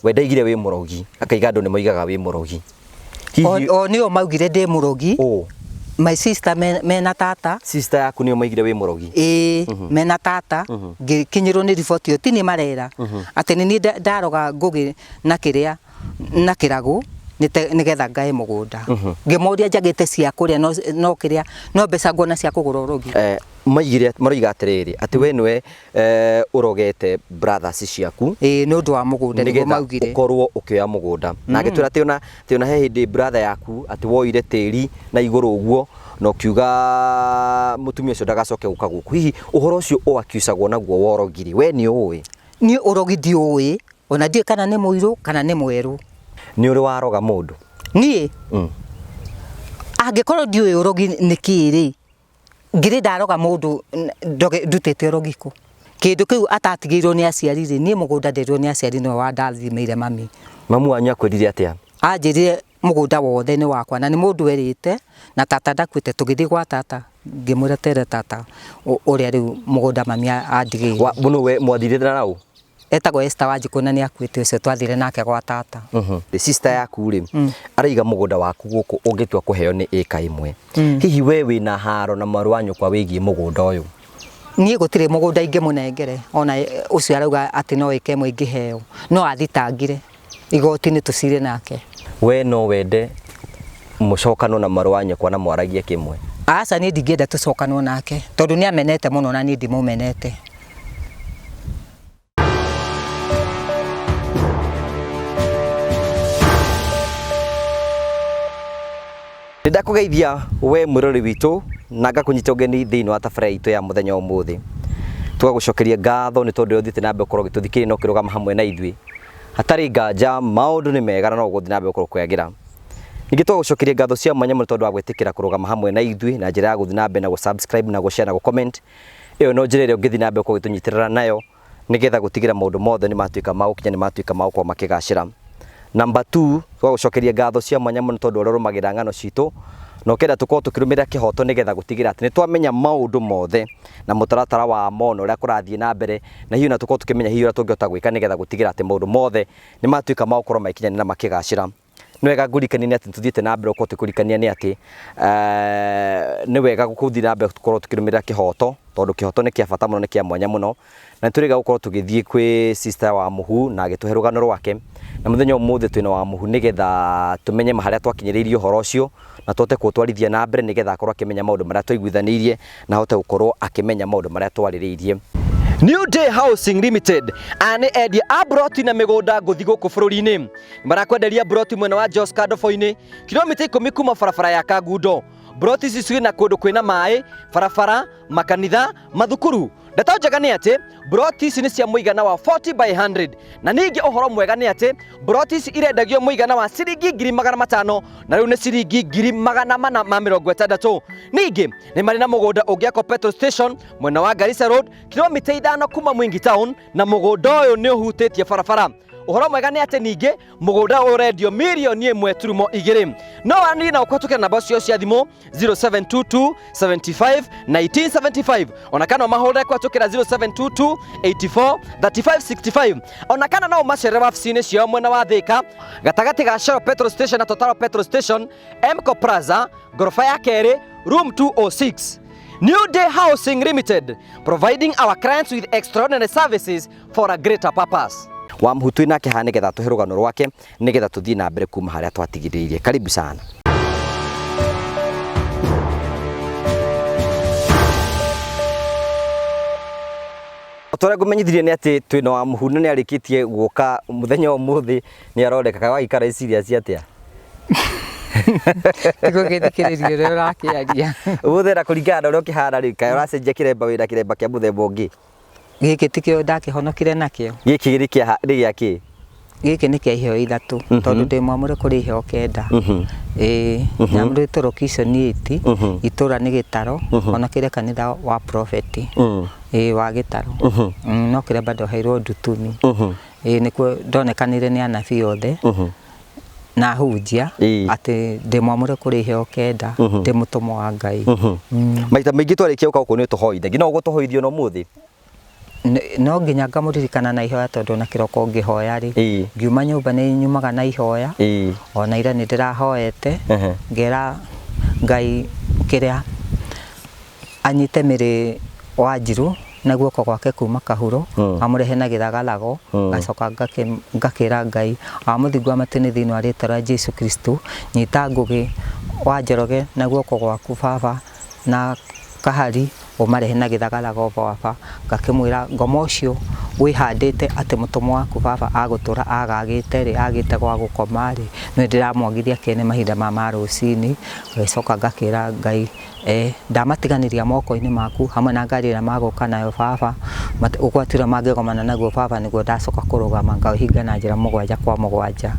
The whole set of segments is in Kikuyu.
We ndaigire wĩ mũrogi, akaiga andũ nĩ moigaga wĩ mũrogi. Hihi O nĩo maugire ndĩ mũrogi. Ũ? My sister mena tata. Sister yaku nĩo maigire wĩ mũrogi? Ĩĩ, mena tata. Ngĩkinyĩrwo nĩ riboti ĩyo, ti niĩ marera. Atĩ nĩ niĩ ndaroga Ngũgĩ na kĩrĩa, na kĩragũ nĩgetha ngae mũgũnda. Ngĩmoria njagĩte cia kũrĩa no kĩrĩa, no mbeca nguona cia kũgũra ũrogi. Maigire, maroiga atĩrĩrĩ, atĩ we nĩwe ũrogete brothers ciaku. Ĩĩ, nĩ ũndũ wa mũgũnda nĩguo nĩgetha maugire. Ũkorwo ũkĩoya mũgũnda. Na agĩtwĩra atĩ ona, atĩ ona he hĩndĩ brother yaku atĩ woire tĩri na igũrũ ũguo na ũkiuga mũtumia ũcio ndagacoke gũka gũkũ. Hihi ũhoro ũcio ũ accuse-agwo naguo wa ũrogi rĩ, we nĩ ũĩ? Niĩ ũrogi ndiũĩ, ona ndiũĩ kana nĩ mũirũ kana nĩ mwerũ. Nĩ ũrĩ waroga mũndũ? Niĩ? Angĩkorwo ndiũĩ ũrogi nĩ kĩĩ rĩ, ngĩrĩ ndaroga mũndũ ndoge ndutĩte ũrogi kũ? Kĩndũ kĩu atatigĩirwo nĩ aciari rĩ, niĩ mũgũnda nderirwo nĩ aciari nĩwe wandathimĩire mami. Mamu wanyu akwĩrire atĩa? Anjĩrire mũgũnda wothe nĩ wakwa na nĩ mũndũ erĩte na tata ndakuĩte, tũgĩthiĩ gwa tata ngĩmwĩra tere tata ũrĩa rĩu mũgũnda mami andigĩire. Nũ we mwathire na ũ? Etagwo Esther Wanjikũ na nĩ akuĩte ũcio twathire nake gwa tata. Sister yaku rĩ, araiga mũgũnda waku gũkũ ũngĩtua kũheo nĩ ĩka ĩmwe. Hihi we wĩna haro na mwarĩ wa nyũkwa wĩgiĩ mũgũnda ũyũ? Niĩ gũtirĩ mũgũnda ingĩmũnengere ona ũcio arauga atĩ no ĩka ĩmwe ingĩheo, no athitangire igoti-inĩ tũcire nake. We no wende mũcokanwo na mwarĩ wa nyũkwa na mwaragie kĩmwe? Aca, niĩ ndingĩenda tũcokanwo nake tondũ nĩ amenete mũno na niĩ ndimũmenete. Nĩ ndakũgeithia we mwĩrori witũ na ngakũnyita ũgeni thĩinĩ wa tabarĩra itũ ya mũthenya wa ũmũthĩ. Tũgagũcokeria ngatho nĩ tondũ ũrĩa ũthiĩte na mbere gũkorwo ũgĩtũthikĩrĩria na ũkĩrũgama hamwe na ithuĩ. Hatarĩ nganja maũndũ nĩ mega na no gũthiĩ na mbere gũkorwo kwagĩra. Ningĩ tũgagũcokeria ngatho cia mwanya mũno tondũ wa gwĩtĩkĩra kũrũgama hamwe na ithuĩ na njĩra ya gũthiĩ na mbere na gũ subscribe na gũ share na gũ comment. Ĩyo no njĩra ĩrĩa ũngĩthiĩ na mbere gũkorwo ũgĩtũnyitĩrĩra nayo nĩgetha gũtigĩra maũndũ mothe nĩ matuĩka ma gũkinya, nĩ matuĩka ma gũkorwo makĩgacĩra. Number two, tũgagũcokeria ngatho cia mwanya mũno tondũ ũrĩa ũrũmagĩrĩra ng'ano citũ na ũkenda tũkorwo tũkĩrũmĩrĩra kĩhoto nĩgetha gũtigĩrĩra atĩ nĩ twamenya maũndũ mothe na mũtaratara wamo na ũrĩa kũrathiĩ na mbere, na hihi ona tũkorwo tũkĩmenya hihi ũrĩa tũngĩhota gwĩka nĩgetha gũtigĩrĩra atĩ maũndũ mothe nĩ matuĩka ma gũkorwo magĩkinyanĩra na makĩgacĩra. Nĩ wega ngũririkanie nĩ atĩ nĩ tũthiĩte na mbere gũkorwo tũkĩririkania nĩ atĩ nĩ wega gũthiĩ na mbere gũkorwo tũkĩrũmĩrĩra kĩhoto, tondũ kĩhoto nĩ kĩa bata mũno, nĩ kĩa mwanya mũno. Na nĩ tũrĩga gũkorwo tũgĩthiĩ kwĩ sister wa Mũhu na agĩtũhe rũgano rwake. Na mũthenya wa ũmũthĩ twĩna wa Mũhu nĩgetha tũmenye harĩa twakinyĩrĩirie ũhoro ũcio na tũhote kũũtwarithia na mbere nĩgetha akorwo akĩmenya maũndũ marĩa twaiguithanĩirie na ahote gũkorwo akĩmenya maũndũ marĩa twarĩrĩirie. New Day Housing Limited aya nĩ endia a mburoti na mĩgũnda ngũthi gũkũ bũrũri-inĩ. Marakwenderia mburoti mwena wa Joska Ndobo-inĩ, kilomita ikũmi kuma barabara ya Kangundo. Mburoti ici ciĩ na kũndũ kwĩna maĩ, barabara, makanitha, mathukuru. Ndeto njega nĩ atĩ mburoti ici nĩ cia mũigana wa 40 by 100 na ningĩ ũhoro mwega nĩ atĩ mburoti ici irendagio mũigana wa ciringi 500,000 na rĩu nĩ ciringi 460,000. Ningĩ nĩ marĩ na mũgũnda ũngĩakwo petrol station mwena wa Garissa Road kilomita 5 kuma Mwingi Town na mũgũnda ũyũ nĩ ũhutĩtie barabara. Ũhoro mwega nĩ atĩ ningĩ mũgũnda ũyũ ũrendio 1.2 million. No waranĩrie na ũkũhetũkĩra namba ciao cia thimũ 0722 75 1975 ona kana ũmahũrĩre kũhetũkĩra 0722 84 35 65 ona kana no ũmacerere wabici-inĩ ciao mwena wa Thĩka gatagatĩ ga Shell petrol station na Total petrol station, Emco Plaza, ngoroba ya kerĩ, room 206. New Day Housing Limited, providing our clients with extraordinary services for a greater purpose. Wa Mũhu twĩ nake haha nĩgetha atũhe rũgano rwake nĩgetha tũthiĩ na mbere kuma harĩa twatigithĩirie. Karibu sana. O ta ũrĩa ngũmenyithirie nĩ atĩ twĩna wa Mũhu na nĩ arĩkĩtie gũka mũthenya wa ũmũthĩ, nĩ aroneka. Kaĩ waikara serious atĩa? Tigũgĩthikĩrĩria ũrĩa ũrakĩaria. Ũmũthĩ na kũringana na ũrĩa ũkĩhana rĩ, kaĩ ũracenjia kĩremba, wĩna kĩremba kĩa mũthemba ũngĩ? Gĩkĩ tikĩo ndakĩhonokire nakĩo. Gĩkĩ nĩ kĩa nĩ gĩa kĩ? Gĩkĩ nĩ kĩa iheo ithatũ tondũ ndĩ mwamũre kũrĩ iheo kenda. Ĩĩ, nyamũrĩtwo location 8, itũra nĩ Gĩtaro, honokire kanitha wa prophet. Ĩĩ, wa Gĩtaro. No kĩremba ndoheirwo Ndutumi. Ĩĩ, nĩkuo ndonekanire nĩ anabii othe na hunjia atĩ ndĩ mwamũre kũrĩ iheo kenda, ndĩ mũtũmwo wa Ngai. Maita maingĩ twarĩkia gũka gũkũ nĩ ũtũhoithagia, no ũgũtũhoithia ona ũmũthĩ? No nginya ngamũririkana na ihoya tondũ ona kĩroko ngĩhoya rĩ, ngiuma nyũmba nĩ nyumaga na ihoya. Ona ira nĩ ndĩrahoete, ngera Ngai kĩrĩa anyite mĩrĩ wa Njirũ na guoko gwake kuma kahuro, amũrehe na gĩthagathago. Ngacoka ngakĩra Ngai wa mũthingu wa matu-inĩ thĩinĩ wa rĩtwa rĩa Jesu Kristo, nyita Ngũgĩ wa Njoroge na guoko gwaku baba na Kahari, ũmarehe na gĩthagathago baba. Ngakĩmwĩra ngoma ũcio wĩhandĩte atĩ mũtũmwo waku baba agũtũra agagĩte rĩ, agĩte gwa gũkoma rĩ, nĩ ndĩramwagithia kĩene mahinda ma rũcinĩ. Ngagĩcoka ngakĩra Ngai, ndamatiganĩria moko-inĩ maku hamwe na ngari ĩrĩa magũka nayo baba, ũgwati ũrĩa mangĩgomana naguo baba, nĩguo ndacoka kũrũgama ngaũhinga na njĩra 7 kwa 7.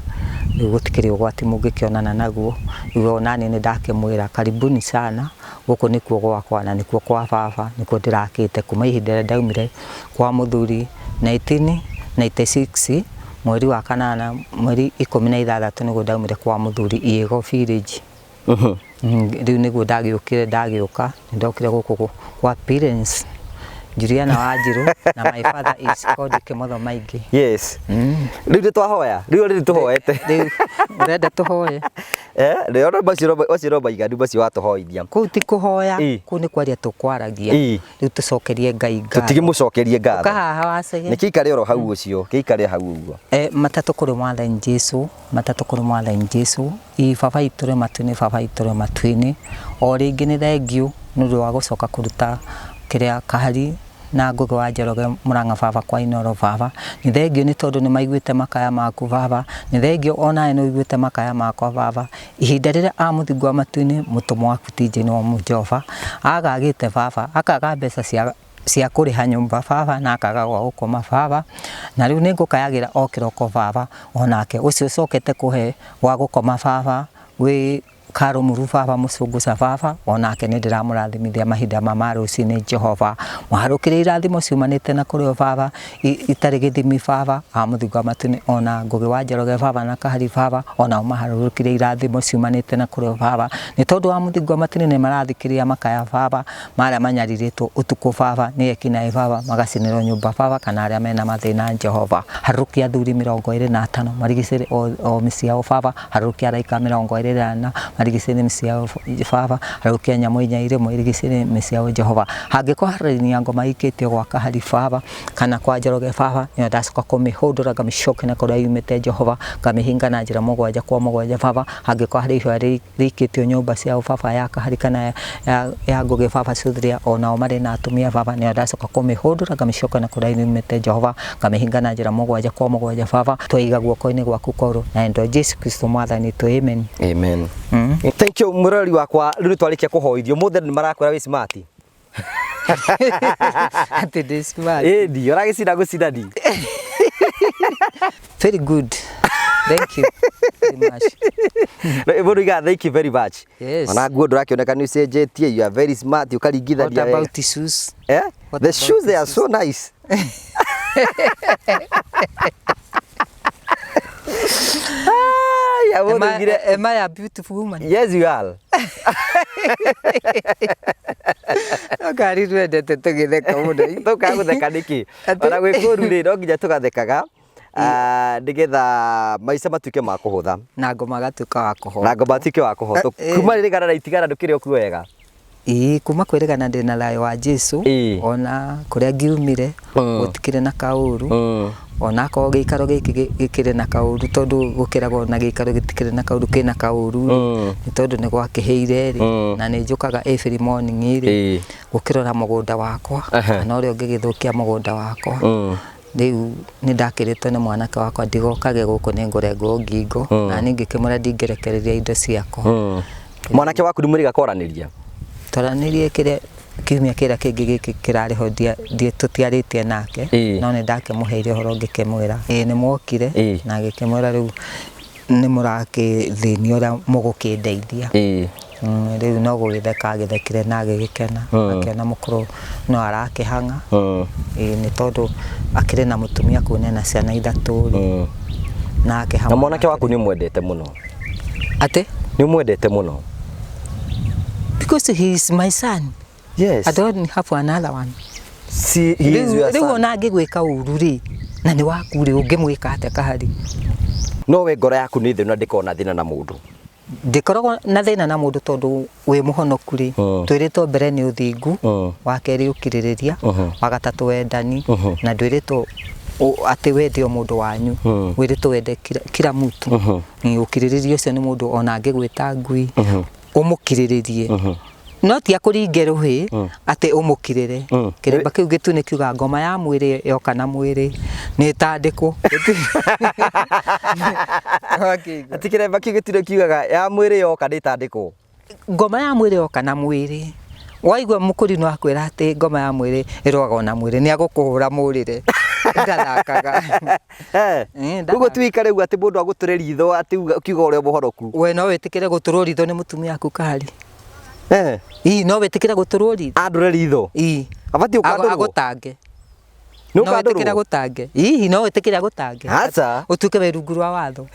Rĩu gũtikĩrĩ ũgwati mũngĩkĩonana naguo. Rĩu onaniĩ nĩ ndakĩmwĩra karibuni sana, gũkũ nĩkuo gwakwa na nĩkuo kwa baba, nĩkuo ndĩrakĩte kuma ihinda rĩrĩa ndaumire kwa mũthuri 1996 mweri wa kanana mweri 16 nĩguo ndaumire kwa mũthuri Iego village. Rĩu nĩguo ndagĩũkire, ndagĩũka nĩndokire gũkũ kwa parents Juliana Wanjiru na my father is called Kimotho Maingi. Yes. Rĩu nĩ twahoya, rĩu rĩu tũhoete. Rĩu ũrenda tũhoe? Rĩu macio no maiganu macio watũhoithia. Kũu ti kũhoya, kũu nĩ kwaria tũkwaragia. Rĩu tũcokerie Ngai ngatho. Tũtigĩmũcokerie ngatho. Ũka haha wacege. Nĩ kĩikare oro hau ũcio, kĩikare hau ũguo. Matatũ kũrĩ Mwathani Jesu, matatũ kũrĩ Mwathani Jesu. Ĩ baba itũ rĩ matu-inĩ, baba itũ rĩ matu-inĩ. O rĩngĩ nĩ thengiũ nĩ ũndũ wa gũcoka kũruta kĩrĩa Kahari na Ngũgĩ wa Njoroge Mũrang'a baba kwa Inooro baba. Nĩ thengiũ nĩ tondũ nĩ maiguĩte makaya maku baba. Nĩ thengiũ onawe nĩ ũiguĩte makaya makwa baba. Ihinda rĩrĩa a mũthingu wa matu-inĩ mũtũmwo waku TJ nĩwe Mũjehova agagĩte baba, akaga mbeca cia kũrĩha nyũmba baba, na akaga gwa gũkoma baba. Na rĩu nĩ ngũkayagĩra o kĩroko baba, onake ũcio ũcokete kũhe gwa gũkoma baba wĩ Karũmuru baba, mũcũngũca baba, onake nĩ ndĩramũrathimithia mahinda ma rũcinĩ Jehova. Mwarũkĩre irathimo ciumanĩte na kũrĩ o baba, itarĩ gĩthimi baba, a mũthingu wa matu-inĩ, ona Ngũgĩ wa Njoroge baba na Kahari baba, ona ũmaharũrũkĩre irathimo ciumanĩte na kũrĩ o baba. Nĩ tondũ wa mũthingu wa matu-inĩ nĩ marathikĩrĩria makaya baba, marĩa manyarirĩtwo ũtukũ baba, nĩ ekinaĩ baba, magacinĩrwo nyũmba baba, kana arĩa mena mathĩna Jehova. Harũrũkia athuri 25 marigicĩre o mĩciĩ yao baba, harũrũkia araika 24 marigicĩre mĩciĩ yao baba, harũrũkia nyamũ inya irĩ marigicĩre mĩciĩ yao Jehova. Hangĩkorwo harĩ ngoma ĩikĩtio gwa Kahari baba kana kwa Njoroge baba, nĩyo ndacoka kũmĩhũndũra ngamĩcokia na kũrĩa yumĩte Jehova, ngamĩhinga na njĩra 7 kwa 7 baba. Hangĩkorwo harĩ ihoya rĩikĩtio nyũmba ciao baba ya Kahari kana ya Ngũgĩ baba Cuthuria, onao marĩ na atumia baba, nĩyo ndacoka kũmĩhũndũra ngamĩcokia na kũrĩa yumĩte Jehova, ngamĩhinga na njĩra 7 kwa 7 baba. Twaiga guoko-inĩ gwaku korwo na endo Jesu Kristo Mwathani witũ, amen. Amen. Thank you mũrori wakwa. Rĩu nĩtwarĩkia kũhoithio mũthĩ nĩ marakwĩra wĩ smart. Atĩ ndĩ smart. Ĩni, ũragĩcina gũcina ni. Very good. Thank you very much. Mũndũ iga thank you very much. Yes. Ona nguo ndũrakĩoneka nĩ ũcenjetie, you are very smart, ũkaringithania What wega. about the shoes? What The about shoes, the they are shoes? so nice. Ai, Am I a beautiful woman? Yes, you are. Ngari twendete tũgĩtheka mũno. Tũkaga gũtheka nĩkĩ? Ona gwĩ kũũru rĩ, no nginya tũgathekaga, nĩgetha maica matuĩke ma kũhũtha. Na ngoma gatuĩka wa kũhotwo. Na ngoma atuĩke wa kũhotwo. Kuma rĩrĩ na itigana ndũkĩrĩ o kuo wega? Ĩĩ, kuma kwĩrĩgana ndĩ na thayũ wa Jesu, ona kũrĩa ngiumire, gũtikĩrĩ na kaũru. Ona akorwo gĩikaro gĩkĩ gĩkĩrĩ na kaũru, tondũ gũkĩragwo na gĩikaro gĩtikĩrĩ na kaũru, kĩna kaũru rĩ, nĩ tondũ nĩ gwakĩhĩire rĩ, na nĩ njũkaga every morning rĩ, gũkĩrora mũgũnda wakwa, kana ũrĩa ũngĩgĩthũkia mũgũnda wakwa. Rĩu nĩ ndakĩrĩtwo nĩ mwanake wakwa ndigokage gũkũ nĩ ngũrengwo ngingo, na niĩ ngĩkĩmwĩra ndingĩrekereria indo ciakwa. Mwanake waku nĩ mũrĩga kwaranĩria? Twaranĩrie kĩrĩa kiumia kĩrĩa kĩngĩ gĩkĩ kĩrarĩ ho, tũtiarĩtie nake, no nĩ ndakĩmũheire ũhoro ngĩkĩmwĩra. Ĩĩ, nĩ mwokire, na ngĩkĩmwĩra rĩu nĩ mũrakĩthĩnia ũrĩa mũgũkĩndeithia. Rĩu no gũgĩtheka agĩthekire na agĩgĩkena, akĩona mũkũrũ no arakĩhang'a. Ĩĩ, nĩ tondũ akĩrĩ na mũtumia kũu na ciana 3 rĩ. Na akĩhang'a. Na mwanake waku nĩ ũmwendete mũno? Atĩ? Nĩ ũmwendete mũno? Because he is my son. Yes. I don't have another one. See, he is Rĩu your rĩu son. ona angĩgwĩka ũru rĩ na nĩ waku rĩ ũngĩmwĩka atĩa kahari? No we ngoro yaku nĩ theru na ndĩkoragwo na thĩna na mũndũ. Ndikoragwo na thĩna na mũndũ tondũ wĩ mũhonoku rĩ, twĩrĩtwo mbere nĩ ũthingu, wa kerĩ ũkirĩrĩria, wa gatatũ wendani, na ndwĩrĩtwo atĩ wende o mũndũ wanyu, wĩrĩtwo wende kila mtu. Ũkirĩrĩria ũcio nĩ mũndũ ona angĩgwĩta ngui ũmũkirĩrĩrie, no ti akũringe rũhĩ atĩ ũmũkirĩre. Kĩremba kĩu gĩtune kiuga ngoma ya mwĩrĩ yoka na mwĩrĩ nĩ ĩtandĩkwo. Wakĩigua? Atĩ kĩremba kĩu gĩtune kiugaga ya mwĩrĩ yoka nĩ ĩtandĩkwo. Ngoma ya mwĩrĩ yoka na mwĩrĩ, waigua mũkũri no akwĩra atĩ ngoma ya mwĩrĩ ĩrũagwo na mwĩrĩ, nĩ agũkũhũra mũrĩre. Ndathakaga. Koguo ti wĩikare ũguo atĩ mũndũ agũtũre ritho atĩ ũkiuga ũrĩa mũhonoku. We no wĩtĩkĩre gũtũrwo ritho nĩ mũtumia waku kahari? Ii, no wĩtĩkĩre gũtũrwo ritho? Andũre ritho? Ii. Abatiĩ gũkandũrwo? Agũtange. Nĩ No wĩtĩkĩre ũkandũrwo? gũtange? Hihi no wĩtĩkĩre agũtange? Aca. Ũtuĩke wĩ rungu rwa watho.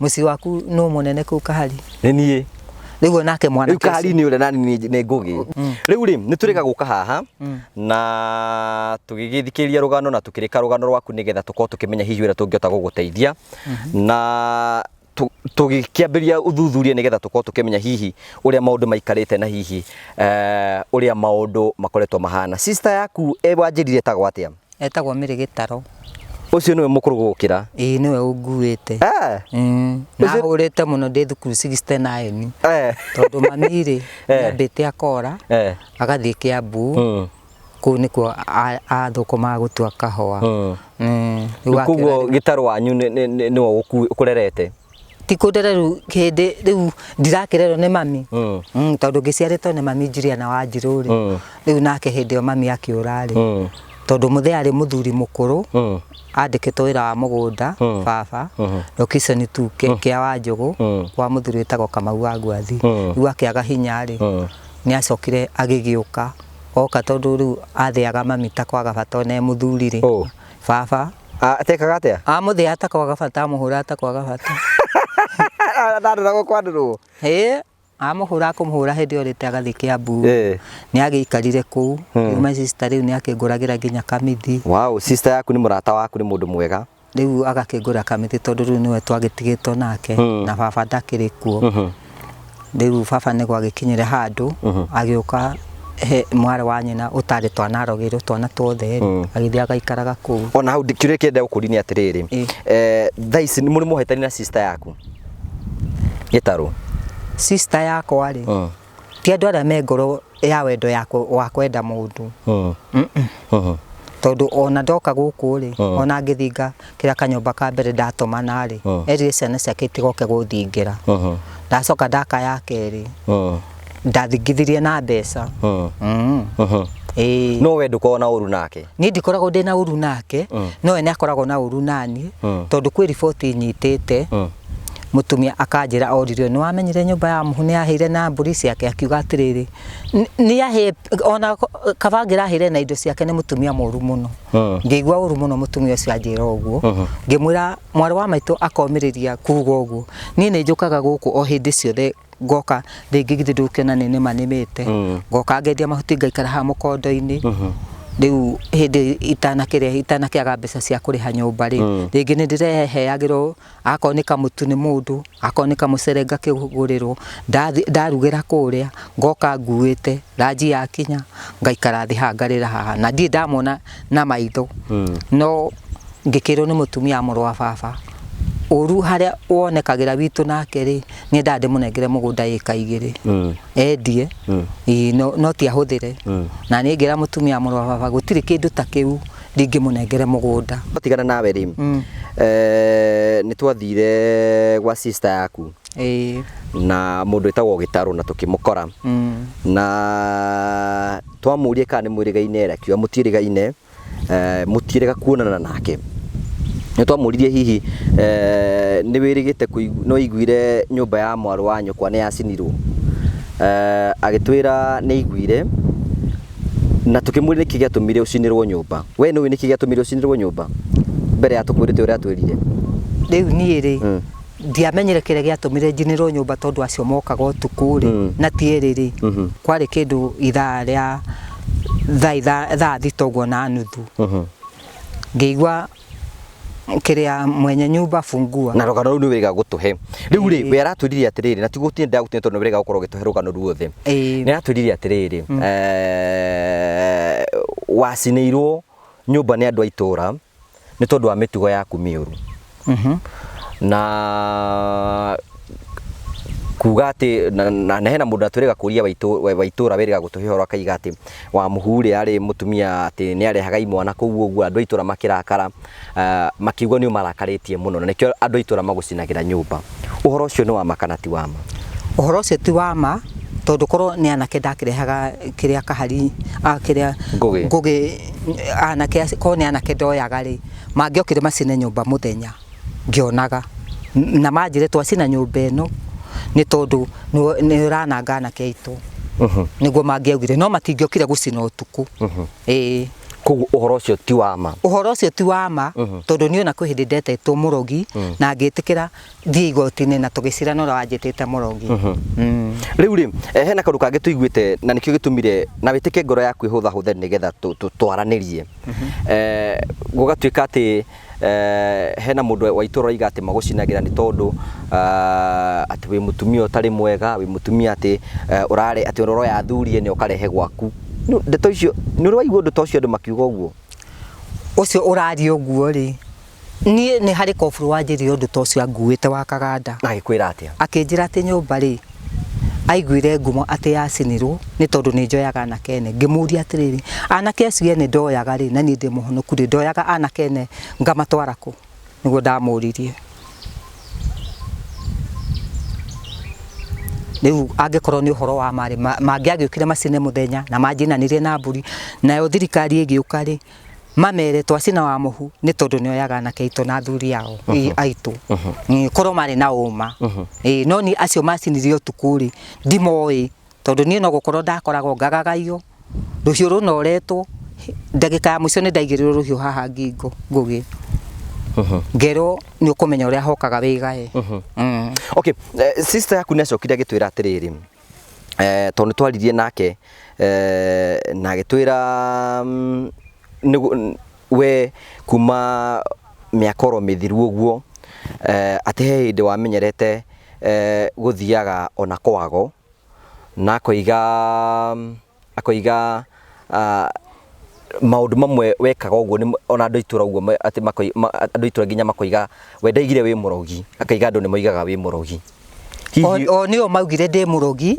Mũciĩ waku nũ mũnene kũu kahari? Nĩ niĩ. Rĩu onake mwanake Rĩu kahari-inĩ ũrĩa nani nĩ ngũgĩ. Rĩu rĩ, nĩ tũrĩga gũka haha na tũgĩgĩthikĩrĩria rũgano na tũkĩrĩka rũgano rwaku nĩgetha tũkorwo tũkĩmenya hihi ũrĩa tũngĩhota gũgũteithia. Na tũgĩkĩambĩrĩria ũthuthuria nĩgetha tũkorwo tũkĩmenya hihi ũrĩa maũndũ maikarĩte na hihi ũrĩa maũndũ makoretwo mahana. Sister yaku wanjĩrire etagwo atĩa? Etagwo Mĩrĩ Gĩtaro. Ũcio nĩwe mũkũrũ gũgũkĩra? Ĩĩ nĩwe ũnguĩte. Na hũrĩte mũno ndĩ thukuru 69. Tondũ mami rĩ, nĩambĩte akora, agathiĩ Kĩambu. Kũu nĩkuo athũkũmaga gũtua kahũa. Rĩu Koguo Gĩtaro wanyu nĩwe ũkũrerete? Ti kũndera rĩu hĩndĩ rĩu ndirakĩrerwo nĩ mami. Tondũ ngĩciarĩtwo nĩ mami Juliana Wanjirũ rĩ. Rĩu nake hĩndĩ ĩyo mami akĩũra rĩ. Tondũ mũthee arĩ mũthuri mũkũrũ, andĩkĩtwo wĩra wa mũgũnda, baba, location tu kĩa Wanjũgũ, kwa mũthuri wĩtagwo Kamau wa Ngwathi. Rĩu akĩaga hinya rĩ, nĩ acokire agĩgĩũka. Oka tondũ rĩu athĩaga mami ta kwaga bata ona e mũthuri rĩ. Baba. Atekaga atĩa? Amũthĩa ta kwaga bata, amũhũra ta kwaga bata. Ndarora gũkwandũrwo. Ĩĩ, amũhũra akũmũhũra hĩndĩ ĩyo rĩte agathiĩ Kĩambu. Nĩ agĩikarire kũu. Rĩu my sister rĩu nĩ akĩngũragĩra nginya kamithi. Wow, sister yaku nĩ mũrata waku, nĩ mũndũ mwega. Rĩu agakĩngũra kamithi tondũ rĩu nĩwe twagĩtigĩtwo nake na baba ndakĩrĩ kuo. Rĩu baba nĩguo agĩkinyire handũ agĩũka he mwarĩ wa nyina ũtarĩ twanarogĩrwo twana twothe rĩ, agĩthiĩ agaikaraga kũu. Ona hau kĩũria kĩrĩa ndagũkũria nĩ atĩrĩrĩ, thaa ici mũrĩ mũhetani na sister yaku Gĩtarũ? Sister yakwa rĩ, ti andũ arĩa me ngoro ya wendo wa kwenda mũndũ. Tondũ ona ndoka gũkũ rĩ, ona ngĩthinga kĩrĩa kanyũmba ka mbere ndatũmana rĩ, erire ciana ciake itigoke gũthingĩra. Ndacoka ndaka ya kerĩ, ndathingithirie na mbeca. No we ndũkoragwo na ũru nake? Niĩ ndikoragwo ndĩna ũru nake, no we nĩ akoragwo na ũru naniĩ, tondũ kwĩ riboti nyitĩte, mũtumia akanjĩra oririo nĩ wamenyire nyũmba ya mũhu nĩ yaheire na mbũri ciake, akiuga atĩrĩrĩ, nĩ yahe ona kaba ngĩraheire na indo ciake nĩ mũtumia mũru mũno. Ngĩigua ũru mũno mũtumia ũcio anjĩra ũguo, ngĩmwĩra mwarĩ wa maitũ akomĩrĩria kuga ũguo, niĩ nĩ njũkaga gũkũ o hĩndĩ ciothe ngoka rĩngĩ githĩ ndũkĩona nĩ nĩma nĩmĩte, ngoka ngendia mahuti ngaikara haha mũkondo-inĩ. Rĩu hĩndĩ itanakĩaga mbeca cia kũrĩha nyũmba rĩ, rĩngĩ nĩ ndĩreheagĩrwo akorwo nĩ kamũtu nĩ mũndũ, akorwo nĩ kamũcere ngakĩgũrĩrwo, ndarugĩra kũrĩa, ngoka nguĩte, ranji yakinya, ngaikara thĩ haha ngarĩra haha, na ndirĩ ndamona na maitho. No ngĩkĩrwo nĩ mũtumia mũrũ wa baba, ũru harĩa wonekagĩra witũ nake rĩ, niĩ nda ndĩmũnengere mũgũnda ĩka igĩrĩ, endie, no ti ahũthĩre. Na niĩ ngĩra mũtumia mũrũ wa baba gũtirĩ kĩndũ ta kĩu ndingĩmũnengere mũgũnda. Tigana nawe rĩ, nĩ twathire gwa sister yaku na mũndũ wĩtagwo Gĩtarũ na tũkĩmũkora. Na twamũria kana nĩ mwĩrĩgaine, akiuga mũtiĩrĩgaine, mũtiĩrĩga kuonana nake. Nĩ twamũririe hihi nĩ wĩrĩgĩte no iguire nyũmba ya mwarĩ wa nyũkwa nĩ yacinirwo. Agĩtwĩra nĩ aiguire, na tũkĩmũria nĩkĩ gĩatũmire ũcinĩrwo nyũmba. We nĩũĩ nĩkĩ gĩatũmire ũcinĩrwo nyũmba? Mbere ya tũkwĩrĩte ũrĩa atwĩrire. Rĩu niĩ rĩ, ndiamenyire kĩrĩa gĩatũmire njinĩrwo nyũmba tondũ acio mokaga ũtukũ rĩ, na ti erĩ rĩ, kwarĩ kĩndũ ithaa rĩa Thaa 6 ũguo na nuthu. Ngĩigua kĩrĩa mwenye nyumba fungua. Na rũgano rũu nĩ wĩrĩga gũtũhe rĩu rĩ, we aratwĩrire atĩrĩrĩ, na tiguo gũtinda gũtinda tondũ nĩ wĩrĩga gũkorwo ũgĩtũhe rũgano ruothe. Nĩ aratwĩrire atĩrĩrĩ, wacinĩirwo nyũmba nĩ andũ a itũra nĩ tondũ wa mĩtugo yaku mĩũru. Na kuga atĩ na hena mũndũ atwĩrĩga kũria wa itũra wĩrĩga gũtũhe ũhoro, akaiga atĩ Wamuhu rĩ arĩ mũtumia atĩ nĩ arehaga imwana kũu ũguo, andũ a itũra makĩrakara, makiuga nĩ ũmarakarĩtie mũno na nĩkĩo andũ a itũra magũcinagĩra nyũmba. Ũhoro ũcio nĩ wa ma kana ti wa ma? Ũhoro ũcio ti wa ma, tondũ korwo nĩ anake ndakĩrehaga kĩrĩa kahari kĩrĩa Ngũgĩ. Ngũgĩ anake acio, korwo nĩ anake ndoyaga rĩ, mangĩokire macine nyũmba mũthenya ngĩonaga, na manjĩre twacina nyũmba ĩno nĩ tondũ nĩ ũrananga anake aitũ, nĩguo mangĩaugire, no matingĩokire gũcina ũtukũ. Ĩĩ. Koguo ũhoro ũcio ti wa ma? Ũhoro ũcio ti wa ma, tondũ niĩ ona kwĩ hĩndĩ ndetĩtwo mũrogi na ngĩtĩkĩra thiĩ igoti-inĩ na tũgĩcirana ũrĩa wanjĩtĩte mũrogi. Rĩu rĩ, hena kaũndũ kangĩ tũiguĩte na nĩkĩo gĩtũmire na wĩtĩke ngoro yaku ĩhũthahũthe nĩgetha twaranĩrie. Gũgatuĩka atĩ hena mũndũ wa itũra ũroiga atĩ magũcinagĩra nĩ tondũ atĩ wĩ mũtumia ũtarĩ mwega, wĩ mũtumia atĩ ũrare atĩ ũroya athuri ene ũkarehe gwaku. Ndeto icio nĩ ũrĩ waigua ũndũ ta ũcio andũ makiuga ũguo? Ũcio ũraria ũguo rĩ, niĩ nĩ harĩ koburu wanjĩrire ũndũ ta ũcio anguĩte wa kaganda. Na agĩkwĩra atĩa? Akĩnjĩra atĩ nyũmba rĩ, aiguire ngumo atĩ yacinirwo nĩ tondũ nĩ njoyaga anake ene. Ngĩmũria atĩrĩrĩ, anake acio ene ndoyaga rĩ, na niĩ ndĩ mũhonoku rĩ, ndoyaga anake ene ngamatwara kũ? Nĩguo ndamũririe. Rĩu angĩkorwo nĩ ũhoro wa ma rĩ, mangĩagĩũkire macine mũthenya na manjinanĩrie na mbũri, nayo thirikari ĩgĩũka rĩ, mamere twacina wa mũhu nĩ tondũ nĩ oyaga anake aitũ na athuri ao aitũ. Korwo marĩ na ũma. No niĩ acio macinire ũtukũ rĩ, ndimoĩ, tondũ niĩ no gũkorwo ndakoragwo ngagagaio, rũhiũ rũnoretwo, ndagĩka ya mũico nĩ ndaigĩrĩirwo rũhiũ haha ngingo ngũgĩ. Ngerwo nĩ ũkũmenya ũrĩa hokaga wĩgae. Okay, sister yaku nĩ acokire agĩtwĩra atĩrĩrĩ, tondũ nĩ twaririe nake, na agĩtwĩra we kuma mĩaka oro mĩthiru ũguo, atĩ he hĩndĩ wamenyerete gũthiaga ona kwago, na akoiga maũndũ mamwe wekaga ũguo ona andũ a itũra ũguo, atĩ andũ a itũra nginya makoiga we ndaigire wĩ mũrogi, akaiga andũ nĩ moigaga wĩ mũrogi. O nĩo maugire ndĩ mũrogi.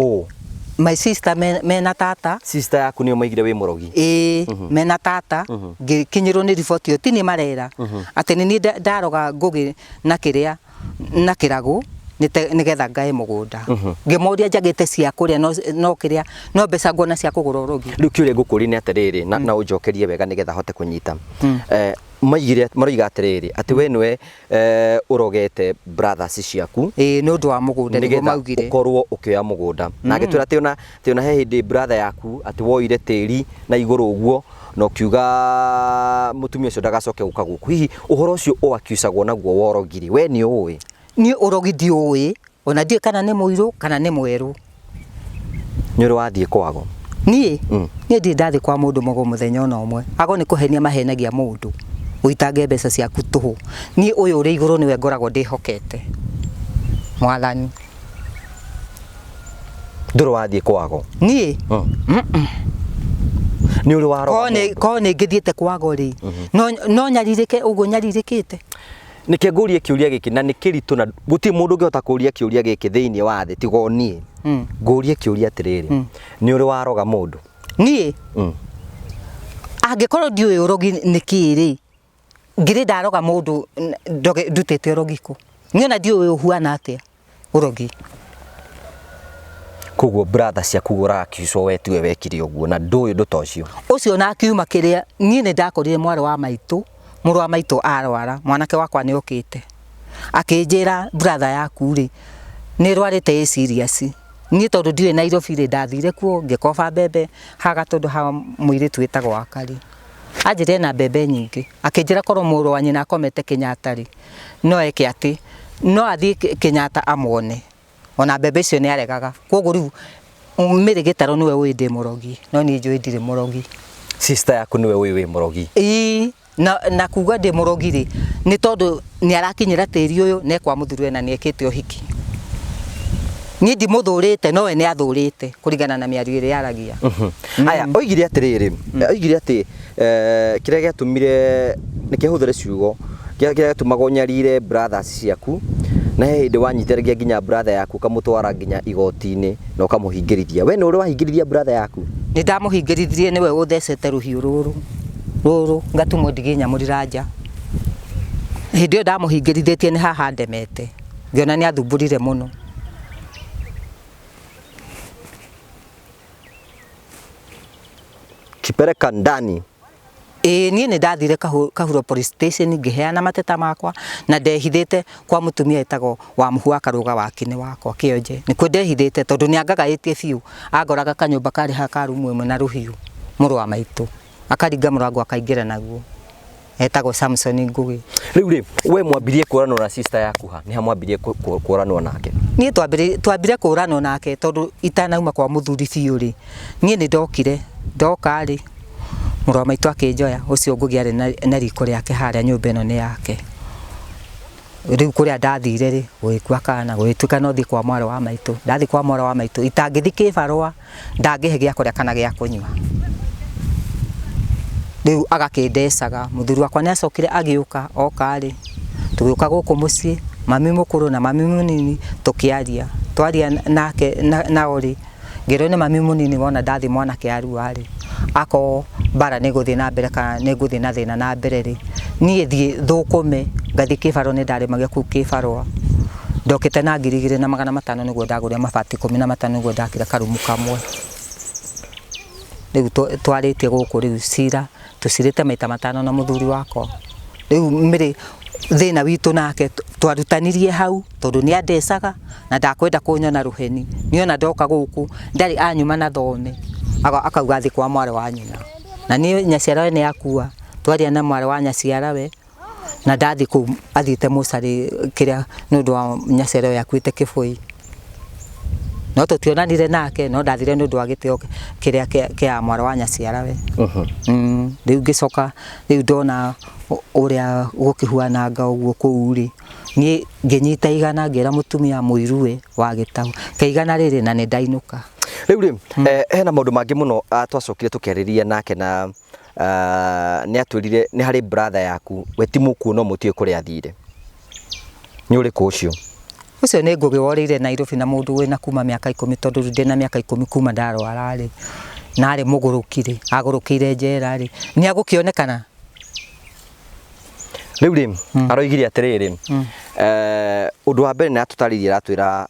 My sister mena tata. Sister yaku nĩo maigire wĩ mũrogi? Ĩĩ, mena tata. Ngĩkinyĩrwo nĩ riboti ĩyo, ti niĩ marera. Atĩ nĩ niĩ ndaroga ngũgĩ na kĩrĩa na kĩragũ nĩgetha ngae mũgũnda. Ngĩmoria njagĩte cia kũrĩa no kĩrĩa no mbeca nguona cia kũgũra ũrogi. Rĩu kĩũria ngũkũria nĩ atĩrĩrĩ, na ũnjokerie wega nĩgetha hote kũnyita. Maigire maroiga atĩrĩrĩ, atĩ we nĩwe ũrogete brothers ciaku. Ĩĩ, nĩ ũndũ wa mũgũnda nĩguo maugire. Ũkorwo ũkĩoya mũgũnda. Na agĩtwĩra atĩ ona he hĩndĩ brother yaku atĩ woire tĩri na igũrũ ũguo na ũkiuga mũtumia ũcio ndagacoke gũka gũkũ. Hihi ũhoro ũcio ũakiucagwo naguo wa ũrogi rĩ, we nĩ ũĩ? Niĩ ũrogi ndiũĩ, ona ndiũĩ kana nĩ mũirũ kana nĩ mwerũ. Nĩ ũrĩ wathiĩ kwago? Niĩ? Niĩ ndirĩ ndathiĩ kwa mũndũ mũgo mũthenya ona ũmwe. Ago nĩ kũhenia mahenagia mũndũ, ũitange mbeca ciaku tũhũ. Niĩ ũyũ ũrĩ igũrũ nĩwe ngoragwo ndĩhokete. Mwathani. Ndũrĩ wathiĩ kwago? Niĩ? Nĩ ũrĩ waroga mũndũ? Korwo nĩ ngĩthiĩte kwago rĩ, no nyarirĩke ũguo nyarirĩkĩte? Nĩkĩo ngũrie kĩũria gĩkĩ na nĩ kĩritũ na gũtirĩ mũndũ ũngĩhota kũria kĩũria gĩkĩ thĩinĩ wa thĩ tiga o niĩ. Ngũrie kĩũria atĩrĩrĩ, nĩ ũrĩ waroga mũndũ? Niĩ? Angĩkorwo ndiũĩ ũrogi nĩ kĩĩ rĩ, ngĩrĩ ndaroga mũndũ ndutĩte ũrogi kũ? Niĩ ona ndiũĩ ũhuana atĩa ũrogi. Koguo brother ciaku ũrakiucwo we tiwe wekire ũguo na ndũĩ ũndũ ta ũcio. Ũcio na akiuma kĩrĩa, niĩ nĩ ndakorire mwarĩ wa maitũ, mũrũ wa maitũ arwara, mwanake wakwa nĩ okĩte. Akĩnjĩra brother yaku rĩ, nĩ ĩrwarĩte ĩ serious. Niĩ tondũ ndiũĩ Nairobi rĩ, ndathire kuo ngĩkoba mbembe haha gatũndũ ha mũirĩtu wĩtagwo Wakari. Anjĩrire ena mbembe nyingĩ. Akĩnjĩra korwo mũrũ wa nyina akomete Kenyatta rĩ, no eke atĩ, no athiĩ Kenyatta amuone. Ona mbembe icio nĩ aregaga. Koguo rĩu Mary Gĩtarũ nĩwe ũĩ ndĩ mũrogi, no niĩ njũĩ ndirĩ mũrogi. Sister yaku nĩwe ũĩ wĩ mũrogi. Ĩĩ, na kuga ndĩ mũrogi rĩ, nĩ tondũ nĩ arakinyĩra tĩri ũyũ na ekwa mũthuri na nĩ ekĩte ũhiki. Niĩ ndimũthũrĩte no we nĩ athũrĩte kũringana na mĩario ĩrĩa aragia. Aya, oigire atĩrĩrĩ, oigire atĩ kĩrĩa gĩatũmire nĩkĩo hũthĩre ciugo kĩrĩa gĩatũmaga ũnyarire brothers ciaku na he hĩndĩ wanyitĩrĩria nginya brother yaku ũkamũtwara nginya igoti-inĩ na ũkamũhingĩrithia. We nĩ ũrĩ wahingĩrithia brother yaku? Nĩ ndamũhingĩrithirie nĩwe ũthecete rũhiũ rũrũ rũrũ ngatumwo ndigi nyamũrĩra nja. Hĩndĩ ĩyo ndamũhingĩrithĩtie nĩ haha ndemete ngĩona nĩ athumbũrire mũno. Kipeleka ndani. Ĩĩ niĩ nĩ ndathire Kahuro police station ngĩheana mateta makwa na ndehithĩte kwa mũtumia etagwo Wamũhu wa Karũga wa Kinĩ wakwa kĩonje. Nĩkuo ndehithĩte tondũ nĩ angagaĩtie biũ, angoraga kanyũmba karĩ haha ka rumu ĩmwe na rũhiũ mũrũ wa maitũ. Akaringa mũrango akaingĩra naguo. Etagwo Samson Ngũgĩ. Rĩu rĩ, we mwambirie kũranwo na sister yaku ha? Nĩ ha mwambirie kũranwo nake? Niĩ twambire kũranwo nake tondũ itanauma kwa mũthuri biũ rĩ, niĩ nĩ ndokire, ndoka rĩ, mũrũ wa maitũ akĩnjoya, ũcio Ngũgĩ arĩ na riko rĩake harĩa nyũmba ĩno nĩ yake. Rĩu kũrĩa ndathire rĩ, gũgĩkua kana, gũgĩtuĩka no thiĩ kwa mwarĩ wa maitũ. Ndathiĩ kwa mwarĩ wa maitũ, itangĩthiĩ kĩbarũa, ndangĩhe gĩa kũrĩa kana gĩa kũnyua. Rĩu agakĩndecaga. Mũthuri wakwa nĩ acokire agĩũka, oka rĩ, tũgĩũka gũkũ mũciĩ, mami mũkũrũ na mami mũnini tũkĩaria. Twaria nake nao rĩ, ngĩrwo nĩ mami mũnini wona ndathiĩ mwanake arua rĩ, akorwo mbara nĩ ĩgũthiĩ na mbere kana nĩ ngũthiĩ na thĩna na mbere rĩ, niĩ thiĩ thũkũme ngathiĩ kĩbarũa nĩ ndarĩmagia kũu kĩbarũa. Ndokĩte na 2500 nĩguo ndagũrire mabati 15 nĩguo ndakire karumu kamwe. Rĩu twarĩtie gũkũ rĩu cira tũcirĩte maita matano na mũthuri wakwa. Rĩu mĩrĩ thĩna witũ nake twarutanirie hau tondũ nĩ andecaga na ndakwenda kũnyona rũheni. Niĩ ona ndoka gũkũ ndarĩ anyuma na thome akauga athiĩ kwa mwarĩ wa nyina. Na niĩ nyaciarawe nĩ akua, twaria na mwarĩ wa nyaciarawe na ndathiĩ kũu athiĩte mocarĩ kĩrĩa nĩ ũndũ wa nyaciarawe akuĩte kĩbũi. No tũtionanire nake no ndathire nĩ ũndũ wa gĩtĩo kĩrĩa kĩa mwarĩ wa nyaciarawe. Rĩu ngĩcoka rĩu ndona ũrĩa gũkĩhuananga ũguo kũu rĩ, niĩ ngĩnyita igana ngĩra mũtumia mũiruwe wa gĩtaũ ke igana rĩrĩ na nĩ ndainũka. Rĩu rĩ, hena maũndũ mangĩ mũno twacokire tũkĩarĩria nake na nĩ atwĩrire nĩ harĩ brother yaku we ti mũkuũ no mũtiũĩ kũrĩa athire. Nĩ ũrĩkũ ũcio? Ũcio nĩ Ngũgĩ worĩire Nairobi na mũndũ wĩna kuma mĩaka 10 tondũ rĩu ndĩna mĩaka 10 kuma ndarwara rĩ, na arĩ mũgũrũki rĩ, agũrũkĩire njera rĩ, nĩ agũkĩonekana? Rĩu rĩ, aroigire atĩrĩrĩ, ũndũ wa mbere nĩ atũtarĩirie aratwĩra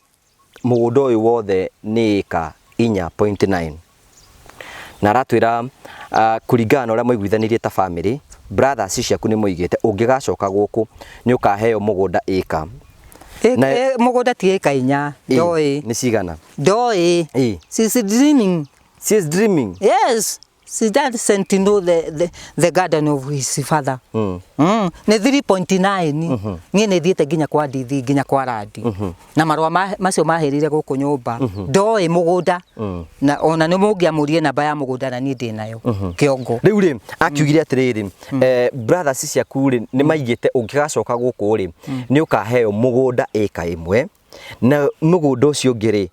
mũgũnda ũyũ wothe nĩ ĩka 4.9 na aratwĩra kũringana na ũrĩa mwaiguithanirie ta family, brothers ciaku nĩ moigĩte ũngĩgacoka gũkũ nĩ ũkaheo mũgũnda ĩka. Mũgũnda ti ĩka 4, ndoĩ. Nĩ cigana? Ndoĩ. She's dreaming. She's dreaming? Yes. She doesn't know the garden of his father. Nĩ 3.9. Niĩ nĩ thiĩte nginya kwa ndithi nginya kwa randi. Na marũa macio mahĩrĩire gũkũ nyũmba. Ndoĩ mũgũnda. Na ona nĩ mũngĩamũrie namba ya mũgũnda na niĩ ndĩ nayo. Kĩongo. Rĩu rĩ, akiugire atĩrĩrĩ, brothers ciaku rĩ, nĩ maigĩte ũngĩgacoka gũkũ rĩ, nĩ ũkaheo mũgũnda ĩka 1 na mũgũnda ũcio ũngĩ rĩ,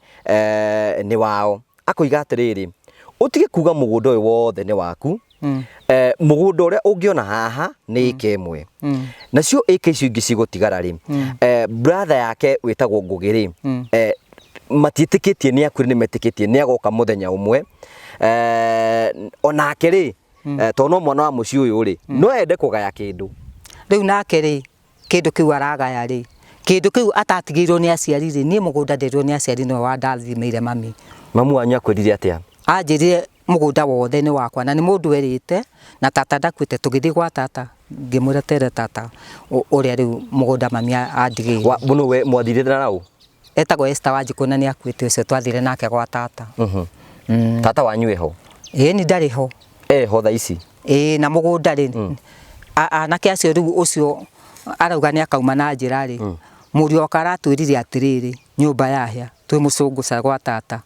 nĩ wao. Akoiga atĩrĩrĩ, ũtige kuga mũgũnda ũyũ wothe nĩ waku. Mũgũnda ũrĩa ũngĩona haha nĩ ĩka 1. Nacio ĩka icio ingĩ cigũtigara rĩ, brother yake wĩtagwo Ngũgĩ rĩ, matiĩtĩkĩtie nĩ akuire, nĩ metĩkĩtie nĩ agoka mũthenya ũmwe. Onake rĩ, tondũ no mwana wa mũciĩ ũyũ rĩ, no ende kũgaya kĩndũ. Rĩu nake rĩ, kĩndũ kĩu aragaya rĩ, kĩndũ kĩu atatigĩirwo nĩ aciari rĩ, niĩ mũgũnda nderirwo nĩ aciari nĩwe wandathimĩire mami. Mamu wanyu akwĩrire atĩa? Anjĩrire mũgũnda wothe nĩ wakwa na nĩ mũndũ erĩte na tata ndakuĩte. Tũgĩthiĩ gwa tata ngĩmwĩra tere tata ũrĩa rĩu mũgũnda mami andigĩire. Mũno we mwathire na ũ? Etagwo Esther Wanjikũ na nĩ akuĩte ũcio twathire nake gwa tata. Tata wanyu eho? Ĩĩ ni ndarĩ ho. Eho thaa ici? Ĩĩ na mũgũnda rĩ, anake acio rĩu ũcio arauga nĩ akauma na njĩra rĩ, mũriũ wakwa aratwĩrire atĩrĩrĩ, nyũmba yahĩa twĩ mũcũngũca gwa tata.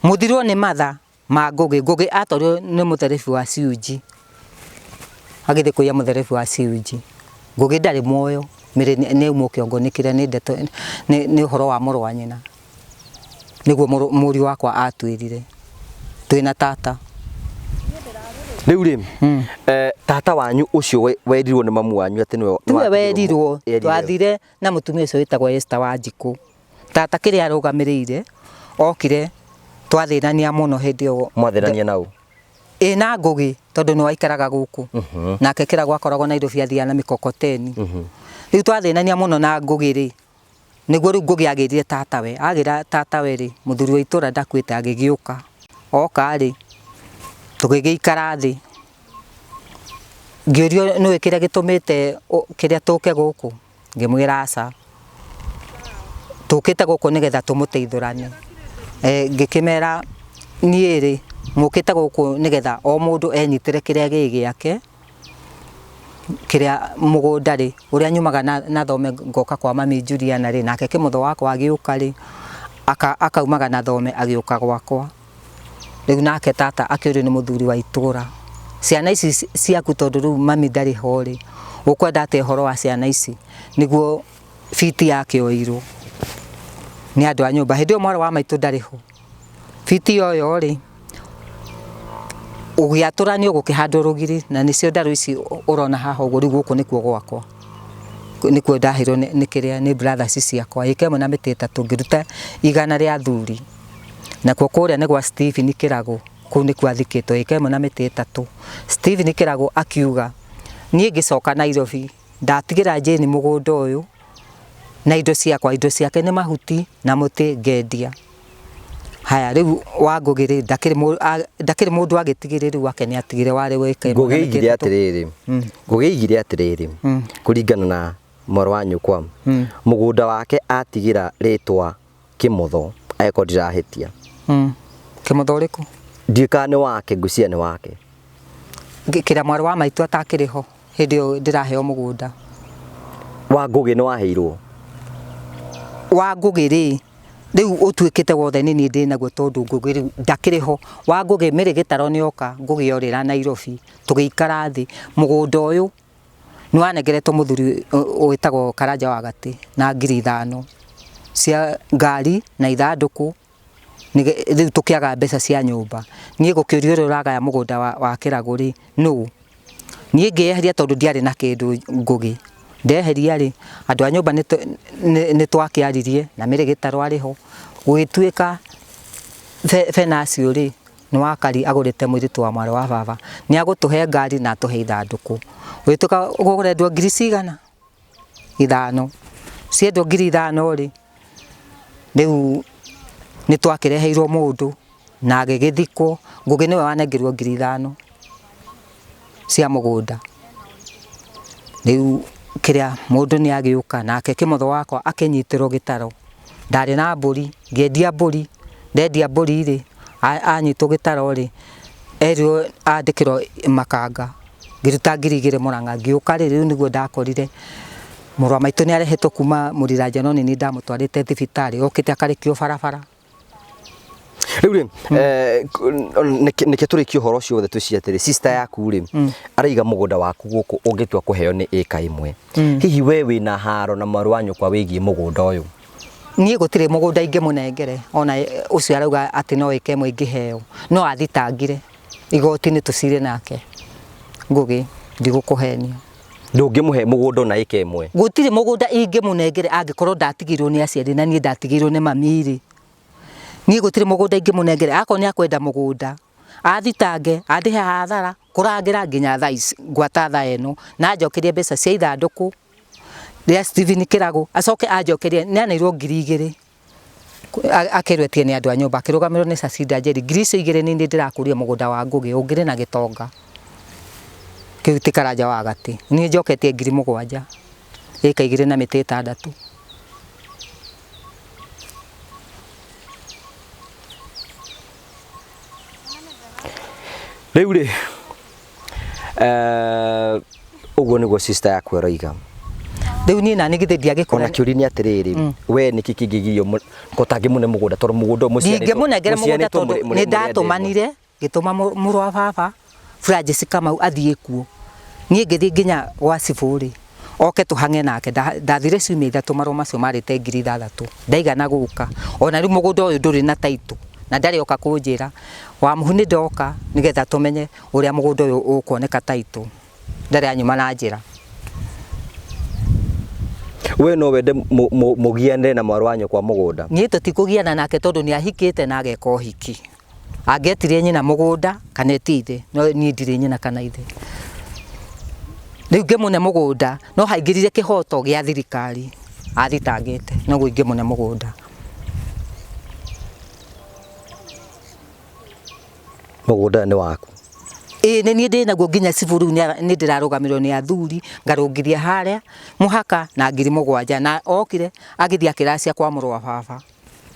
Mũthirwo nĩ matha Ma Ngũgĩ. Ngũgĩ atwarirwo nĩ mũtherebu wa Ciunji, agĩthiĩ kũiya mũtherebu wa Ciunji. Ngũgĩ ndarĩ muoyo, mĩrĩ nĩ aumwo kĩongo nĩ kĩrĩa nĩ ndeto nĩ ũhoro wa mũrũ wa nyina. Nĩguo mũriũ wakwa atwĩrire twĩna tata. Rĩu rĩ, tata wanyu ũcio werirwo nĩ mamu wanyu atĩ nĩwe tiwe werirwo, twathire na mũtumia ũcio wĩtagwo Esther Wanjikũ. Tata kĩrĩa arũgamĩrĩire okire twathĩnania mũno hĩndĩ ĩyo. Mwathĩnania nau? Ĩ, na Ngũgĩ, tondũ nĩ waikaraga gũkũ. Nake Kĩragũ akoragwo Nairobi athiaga na mĩkokoteni. Rĩu twathĩnania mũno na Ngũgĩ rĩ, nĩguo rĩu Ngũgĩ agĩrire tatawe. Agĩra tatawe rĩ, mũthuri wa itũra ndakuĩte agĩgĩũka. Oka rĩ, tũgĩgĩikara thĩ. Ngĩũrio nĩũĩ kĩrĩa gĩtũmĩte kĩrĩa tũke gũkũ? Ngĩmwĩra aca. Tũkĩte gũkũ nĩgetha tũmũteithũrane. Ngĩkĩmera niĩ rĩ, mũkĩte gũkũ nĩgetha o mũndũ enyitĩre kĩrĩa gĩ gĩake, kĩrĩa mũgũnda rĩ, ũrĩa nyumaga na thome ngoka kwa mami Juliana rĩ, nake kĩmotho wakwa agĩũka rĩ, akaumaga na thome agĩũka gwakwa. Rĩu nake tata akĩũrio nĩ mũthuri wa itũra, ciana ici ciaku tondũ rĩu mami ndarĩ ho rĩ, ũkwenda atĩa ũhoro wa ciana ici? Nĩguo biti yakĩoirwo nĩ andũ a nyũmba. Hĩndĩ ĩyo mwarĩ wa maitũ ndarĩ ho. Biti yoyo rĩ, ũgĩatũranio gũkĩhandwo rũgiri, na nĩcio ndarũ ici ũrona haha ũguo, rĩu gũkũ nĩkuo gwakwa. Nĩkuo ndaheirwo nĩ kĩrĩa nĩ brothers ciakwa, ĩka ĩmwe na mĩtĩ ĩtatũ, ngĩruta 100 rĩa athuri. Nakuo kũrĩa nĩ gwa Stephen Kĩragũ, kũu nĩkuo athikĩtwo, ĩka ĩmwe na mĩtĩ ĩtatũ. Stephen Kĩragũ akiuga, niĩ ngĩcoka Nairobi, ndatigĩra Jane mũgũnda ũyũ na indo ciakwa, indo ciake nĩ mahuti na mũtĩ ngendia. Haya rĩu wa Ngũgĩ rĩ, ndakĩrĩ mũndũ agĩtigĩre rĩu wake nĩ atigire warĩ wĩka ĩmwe na Ngũgĩ mĩtĩ aigire ĩtatũ. atĩrĩrĩ, Ngũgĩ aigire atĩrĩrĩ, kũringana na mwarĩ wa nyũkwa, mũgũnda wake atigĩra rĩtwa Kĩmotho, angĩkorwo ndirahĩtia. Kĩmotho ũrĩkũ? Ndiũĩ kana nĩ wake, ngwĩciria nĩ wake. Kĩrĩa mwarĩ wa maitũ atakĩrĩ ho hĩndĩ ĩyo ndĩraheo mũgũnda. Wa Ngũgĩ nĩ waheirwo? Wa Ngũgĩ rĩ, rĩu ũtuĩkĩte wothe nĩ niĩ ndĩnaguo tondũ Ngũgĩ rĩu ndakĩrĩ ho. Wa Ngũgĩ Mary Gĩtaro nĩ oka, Ngũgĩ orĩra Nairobi, tũgĩikara thĩ. Mũgũnda ũyũ nĩ wanengeretwo mũthuri wĩtagwo Karanja wa Gatĩ na ngiri 5 cia ngari na ithandũkũ, rĩu tũkĩaga mbeca cia nyũmba. Niĩ gũkĩũrio ũrĩa ũragaya mũgũnda wa Kĩragũ rĩ, nũ? Niĩ ngĩeheria tondũ ndiarĩ na kĩndũ Ngũgĩ. Ndeheria rĩ, andũ a nyũmba nĩ twakĩaririe na Mary Gĩtarũ arĩ ho. Gũgĩtuĩka Benasio rĩ, nĩ wakari agũrĩte mũirĩtu wa mwarĩ wa baba, nĩ agũtũhe ngari na atũhe ithandũkũ. Gũgĩtuĩka gũkũrendwo ngiri cigana? 5. Ciendwo ngiri 5 rĩ, rĩu nĩ twakĩreheirwo mũndũ na agĩgĩthikwo. Ngũgĩ nĩwe wanengerirwo ngiri 5 cia mũgũnda. Rĩu kĩrĩa mũndũ nĩ agĩũka nake kĩmotho wakwa akĩnyitĩrwo gĩtaro. Ndarĩ na mbũri, ngĩendia mbũri, ndendia mbũri rĩ, anyitwo gĩtaro rĩ, erirwo andĩkĩrwo makanga. Ngĩruta ngiri 2 Mũrang'a, ngĩũka rĩ, rĩu nĩguo ndakorire mũrũ wa maitũ nĩ arehetwo kuma Mũriranja, no nĩ niĩ ndamũtwarĩte thibitarĩ, okĩte akarĩkio barabara. Rĩu rĩ, nĩkĩ tũrĩkie ũhoro ũcio wothe twĩcirie atĩrĩ, sister yaku rĩ, araiga mũgũnda waku gũkũ ũngĩtua kũheo nĩ ĩka 1. Hihi we wĩna haro na mwarĩ wa nyũkwa wĩgiĩ mũgũnda ũyũ? Niĩ gũtirĩ mũgũnda ingĩmũnengere, ona ũcio arauga atĩ no ĩka 1 ingĩheo, no athitangire igoti-inĩ tũcire nake. Ngũgĩ, ndigũkũhenia. Ndũngĩmũhe mũgũnda ona ĩka 1? Gũtirĩ mũgũnda ingĩmũnengere angĩkorwo ndatigĩirwo nĩ aciari na niĩ ndatigĩirwo nĩ mami rĩ. Niĩ gũtirĩ mũgũnda ingĩmũnengere, akorwo nĩ akwenda mũgũnda, athitange, andĩhe hathara, kũrangĩra nginya thaa ici, ngwata thaa ĩno, na anjokerie mbeca cia ithandũkũ rĩa Stephen Kĩragũ, acoke anjokerie, nĩ aneirwo ngiri 2. Akĩrwo etie nĩ andũ a nyũmba, akĩrũgamĩrĩrwo nĩ Sacinda Njeri. Ngiri icio 2 nĩ niĩ ndĩrakũria mũgũnda wa Ngũgĩ, ũngĩrĩ na gĩtonga. Kĩu ti Karanja wa Gatĩ. Niĩ njoketie ngiri 7, ĩka 2 na mĩtĩ 6. Rĩu rĩ, ũguo nĩguo sister yaku aroiga. Rĩu niĩ nani githĩ ndiagĩkũra. Ona kĩũria nĩ atĩrĩrĩ, we nĩkĩ kĩngĩgirio ko tangĩmũne mũgũnda tondũ mũgũnda ũyũ mũcianĩtwo Ndingĩmũnengere mũgũnda mũcianĩtwo tondũ mũrĩ- mũrĩ- nĩ mũrĩ andũ ĩmwe. ndatũmanire ngĩtũma mũrũ wa baba Francis Kamau athiĩ kuo. Niĩ ngĩthiĩ nginya gwa cibũ rĩ, oke tũhang'e nake. Ndathire ciumia 3 marũa macio marĩte 6,000 ndaigana gũka. Ona rĩu mũgũnda ũyũ ndũrĩ na taitũ na ndarĩ oka kũnjĩra Wamuhu nĩ ndoka nĩgetha tũmenye ũrĩa mũgũnda ũyũ ũkuoneka taitũ. Ndarĩ anyuma na njĩra. We no wende mũgianĩre na mwarĩ wa nyũkwa mũgũnda? Niĩ tũtikũgiana nake tondũ nĩ ahikĩte na ageka ũhiki. Angĩetirie nyina mũgũnda kana etie ithe, no niĩ ndirĩ nyina kana ithe. Rĩu ngĩmũne mũgũnda no haingĩrire kĩhoto gĩa thirikari athitangĩte, noguo ingĩmũne mũgũnda. Mũgũnda nĩ waku? Ĩĩ nĩ niĩ ndĩnaguo nginya cibũ rĩu nĩ ndĩrarũgamĩrĩrwo nĩ athuri, ngarũngithia harĩa mũhaka na 7,000 na okire agĩthiĩ akĩracia kwa mũrũ wa baba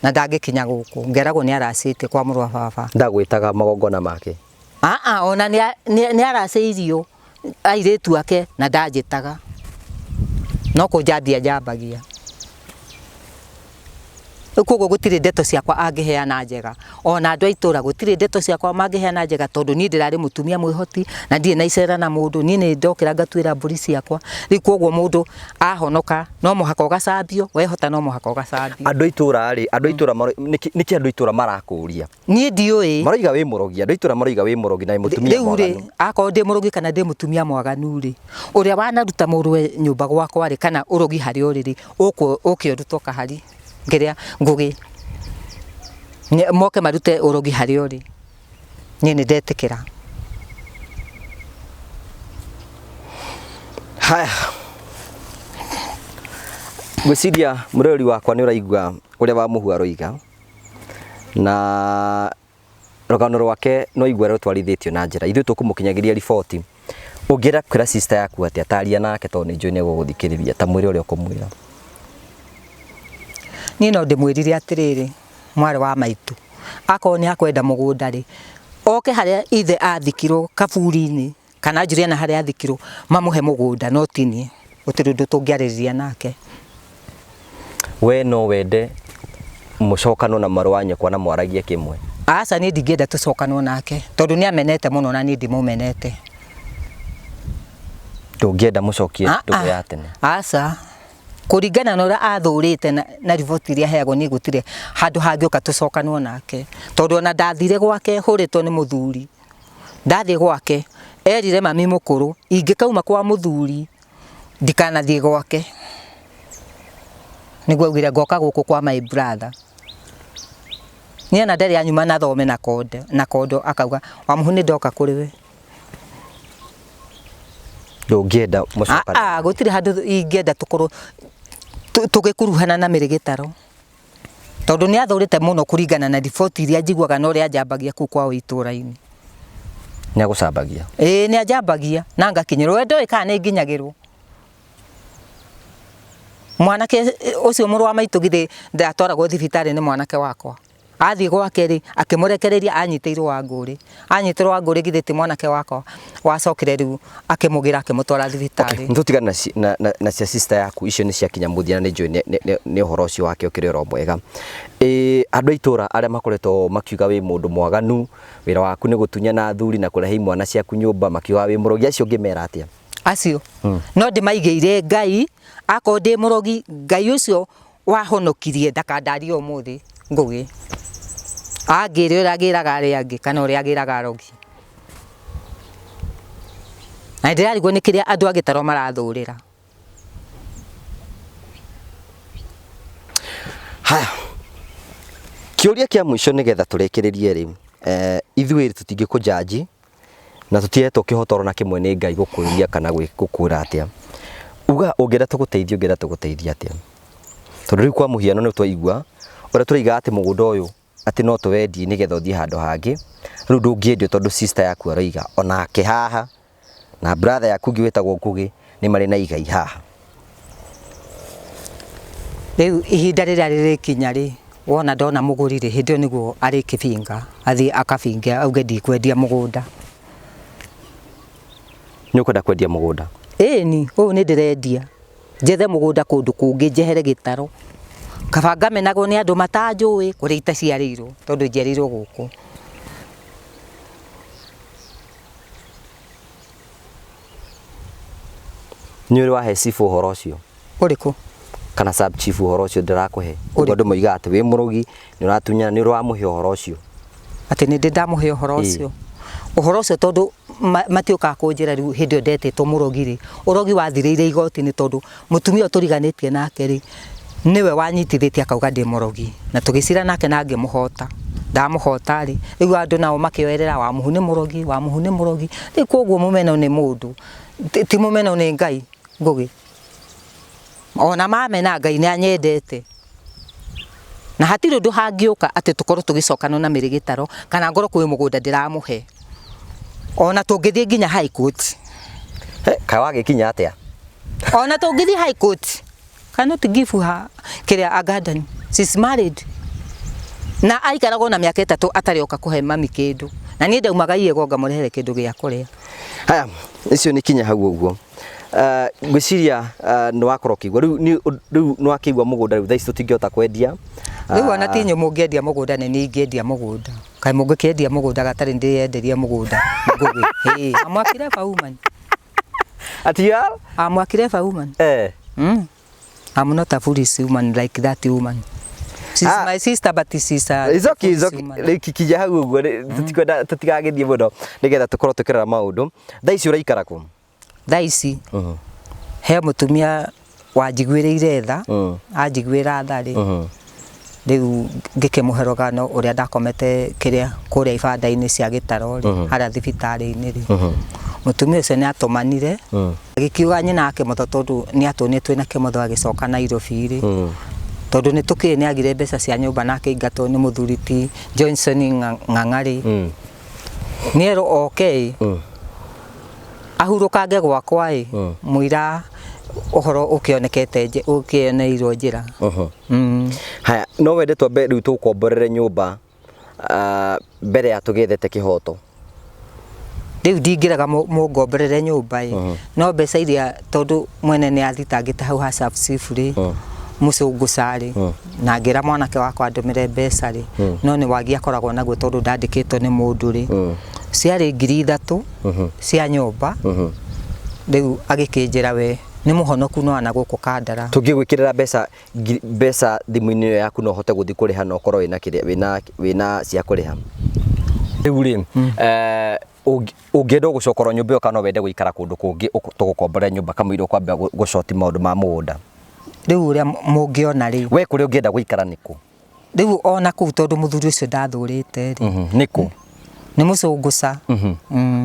na ndangĩkinya gũkũ, ngeragwo nĩ aracĩtie kwa mũrũ wa baba. Ndagwĩtaga magongona make? Aa, ona nĩ aracĩirio airĩtu ake na ndanjĩtaga, no kũnjambia njambagia. Rĩu koguo gũtirĩ ndeto ciakwa angĩheana njega, ona andũ a itũra gũtirĩ ndeto ciakwa mangĩheana njega tondũ niĩ ndĩrarĩ mũtumia mwĩhoti na ndirĩ na icera na mũndũ. Niĩ nĩ ndokĩra ngatuĩra mbũri ciakwa. Rĩu koguo mũndũ ahonoka no mũhaka ũgacambio, wehota no mũhaka ũgacambio. Andũ a itũra rĩ, andũ a itũra nĩkĩ andũ a itũra marakũria? Niĩ ndiũĩ. Maroiga wĩ mũrogi, andũ a itũra maroiga wĩ mũrogi na wĩ mũtumia Rĩu rĩ, mwaganu. akorwo ndĩ mũrogi kana ndĩ mũtumia mwaganu rĩ, ũrĩa wanaruta mũrũwe nyũmba gwakwa rĩ, kana ũrogi harĩa ũrĩ rĩ, ũke ũrutwo kahari kĩrĩa ngũgĩ. Moke marute ũrogi harĩa ũrĩ. Niĩ nĩ ndetĩkĩra. Haya. Ngwĩciria mũrori wakwa nĩ ũraigua ũrĩa Wamuhu aroiga, na rũgano rwake no igua rũtwarithĩtio na njĩra. Ithuĩ tũkũmũkinyagĩria riboti. Ũngĩenda kwĩra sister yaku atĩa? Taria nake tondũ nĩ njũĩ nĩ egũgũthikĩrĩria. Ta mwĩre ũrĩa ũkũmwĩra. Niĩ no ndĩmwĩrire atĩrĩrĩ, mwarĩ wa maitũ, akorwo nĩ akwenda mũgũnda rĩ, oke harĩa ithe athikirwo kaburi-inĩ, kana Juliana harĩa athikirwo, mamũhe mũgũnda, no ti niĩ. Gũtirĩ ũndũ tũngĩarĩrĩria nake. We no wende mũcokanwo na mwarĩ wa nyũkwa na mwaragie kĩmwe? Aca, niĩ ndingĩenda tũcokanwo nake tondũ nĩ amenete mũno na niĩ ndimũmenete. Ndũngĩenda mũcokie ndũgũ ya tene? Aca, kũringana na ũrĩa athũrĩte na riboti iria aheagwo niĩ gũtirĩ handũ hangĩũka tũcokanwo nake, tondũ ona ndathire gwake hũrĩtwo nĩ mũthuri. Ndathiĩ gwake erire mami mũkũrũ ingĩkauma kwa mũthuri ndikanathiĩ gwake, nĩguo augire ngoka gũkũ kwa my brother. Niĩ ona ndarĩ anyuma na thome na konde, na kondo akauga Wamuhu nĩ ndoka kũrĩ we. Ndũngĩenda mũcokane? Aa, gũtirĩ handũ ingĩenda tũkorwo tũgĩkuruhana na mĩrĩgĩtaro, tondũ nĩ athũrĩte mũno kũringana na riboti iria njiguaga na ũrĩa anjambagia kũu kwao itũra-inĩ. Nĩ agũcambagia? Ĩĩ, nĩ anjambagia na ngakinyĩrwo. We ndũĩ kana nĩ nginyagĩrwo. Mwanake ũcio mũrũ wa maitũ githĩ ndatwaragwo thibitarĩ nĩ mwanake wakwa. Athiĩ gwake rĩ, akĩmũrekereria anyitĩirwo wa ngũrĩ. Anyitĩrwo wa ngũrĩ githĩ ti mwanake wakwa wacokire rĩu akĩmũgĩra akĩmũtwara thibitarĩ. Okay, nĩtũtigane na cia sister yaku, icio nĩ ciakinya mũthia na nĩ njũĩ nĩ ũhoro ũcio wake ũkĩrĩ oro mwega. Andũ a itũra arĩa makoretwo makiuga wĩ mũndũ mwaganu, wĩra waku nĩ gũtunyana athuri na kũrehe imwana ciaku nyũmba, makiuga wĩ mũrogi, acio ũngĩmera atĩa? Acio no ndĩmaigĩire Ngai, akorwo ndĩ mũrogi, Ngai ũcio wahonokirie ndakandarie ũmũthĩ Ngũgĩ. Angĩre ũrĩa agĩraga arĩa angĩ kana ũrĩa agĩraga arogi. Na ndĩrarigwo nĩ kĩrĩa andũ a Gĩtarũ marathũrĩra. Haya, kĩũria kĩa mũico nĩgetha tũrĩkĩrĩrie rĩ, ithuĩ tũtingĩkũnjanji na tũtihetwo kĩhotoro na kĩmwe nĩ Ngai gũkũria kana gũkwĩra atĩa. Uga ũngĩenda tũgũteithie, ũngĩenda tũgũteithie atĩa? Tondũ rĩu kwa mũhiano nĩ twaigua ũrĩa tũraiga atĩ mũgũnda ũyũ atĩ no tũwendie nĩgetha ũthiĩ handũ hangĩ, rĩu ndũngĩendio tondũ sister yaku aroiga onake haha na brother yaku ũngĩ wĩtagwo Ngũgĩ nĩ marĩ na igai haha. Rĩu ihinda rĩrĩa rĩrĩkinya rĩ, wona ndona mũgũri rĩ, hĩndĩ ĩyo nĩguo arĩkĩbinga, athiĩ akabinge auge ndikwendia mũgũnda. Nĩ ũkwenda kwendia mũgũnda? Ĩni, ũyũ nĩ ndĩrendia. Njethe mũgũnda kũndũ kũngĩ njehere gĩtaro. Kaba ngamenagwo nĩ andũ matanjũĩ kũrĩa itaciarĩirwo tondũ njiarĩirwo gũkũ. Nĩ ũrĩ wahe cibũ ũhoro ũcio? Ũrĩkũ? Kana sub chief ũhoro ũcio ndĩrakũhe? Ũguo andũ moigaga atĩ wĩ mũrogi, nĩ ũratunyana, nĩ ũrĩ wamũhe ũhoro ũcio? Atĩ nĩ ndĩ ndamũhe ũhoro ũcio? Ũhoro ũcio tondũ matiũkaga kũnjĩra rĩu hĩndĩ ĩyo ndetĩtwo mũrogi rĩ, ũrogi wathirĩire igoti-inĩ tondũ mũtumia ũyũ tũriganĩtie nake rĩ, nĩwe wanyitithĩtie akauga ndĩ mũrogi na tũgĩcira nake na ngĩmũhota. Ndamũhota rĩ, rĩu andũ nao makĩoerera Wamuhu nĩ mũrogi, Wamuhu nĩ mũrogi. Rĩu koguo mũmeno nĩ mũndũ, ti mũmeno nĩ Ngai Ngũgĩ. Ona mamena Ngai nĩ anyendete. Na hatirĩ ũndũ hangĩũka atĩ tũkorwo tũgĩcokana na Mary Gĩtaro kana ngorwo kwĩ mũgũnda ndĩramũhe. Ona tũngĩthiĩ nginya high court. He, kaĩ wagĩkinya atĩa? Ona tũngĩthiĩ high court. Cannot give her kĩrĩa a garden. She's married. Na aikaragwo na mĩaka 3 atarĩ oka kũhe mami kĩndũ. Na niĩ ndaumaga iego ngamũrehere kĩndũ gĩa kũrĩa. Haya, icio nĩ kinya hau ũguo. Ngwĩciria nĩ wakorwo ũkĩigua rĩu rĩu nĩ wakĩigua mũgũnda rĩu thaa ici tũtingĩhota kwendia. Rĩu ona ti inyuĩ mũngĩendia mũgũnda nĩ niĩ ingĩendia mũgũnda. Kaĩ mũngĩkĩendia mũgũnda gatarĩ ndĩyenderia mũgũnda Ngũgĩ. Hey, I'm a clever woman. Ati you are? I'm a clever woman. I'm not a foolish woman like that woman. She's my sister but she's a It's okay, it's foolish okay. woman. Rĩu kinya hau ũguo tũtikwenda tũtigagĩthiĩ mũno nĩgetha tũkorwo tũkĩrora maũndũ. Thaa ici ũraikara kũ? Thaa ici he mũtumia wanjiguĩrĩire tha, anjiguĩra tha rĩ, rĩu ngĩkĩmũhe rũgano ũrĩa ndakomete kĩrĩa kũrĩa ibanda-inĩ cia gĩtaro rĩ, harĩa thibitarĩ-inĩ rĩ. Mũtumia ũcio nĩ atũmanire, agĩkiuga nyina wa Kĩmotho tondũ nĩ atũonire twĩna Kĩmotho agĩcoka Nairobi rĩ, tondũ nĩ tũkĩũĩ nĩ agire mbeca cia nyũmba na akĩingatwo nĩ mũthuri ti Johnson Ng'ang'a rĩ, nĩ erwo oke ĩ, ahurũkange gwakwa ĩ, mũira ũhoro ũkĩonekete ũkĩoneirwo njĩra. Haya, no wende twambe rĩu tũgũkomborere nyũmba mbere ya tũgĩethete kĩhoto? Rĩu ndingĩrega mũngomborere nyũmba ĩ, no mbeca iria tondũ mwene nĩ athitangĩte hau ha sub chief rĩ, mũcũngũ carĩ, na ngĩra mwanake wakwa andũmĩre mbeca rĩ, no nĩ wagi akoragwo naguo tondũ ndandĩkĩtwo nĩ mũndũ rĩ, ciarĩ 3,000 cia nyũmba. Rĩu agĩkĩnjĩra we nĩ mũhonoku no ana gũkũ Kandara. Tũngĩgwĩkĩrĩra mbeca thimũ-inĩ ĩyo yaku no ũhote gũthiĩ kũrĩha na ũkorwo wĩna kĩrĩa wĩna cia kũrĩha. Rĩu rĩ, ũngĩenda gũcokorwo nyũmba ĩyo kana no wende gũikara kũndũ kũngĩ tũgũkomborera nyũmba kamũira ũkwambia gũcoti maũndũ ma mũgũnda? Rĩu ũrĩa mũngĩona rĩ, we kũrĩa ũngĩenda gũikara nĩ kũ? Rĩu ona kũu tondũ mũthuri ũcio ndathũrĩte rĩ, Nĩ kũ? Nĩ mũcũngũca.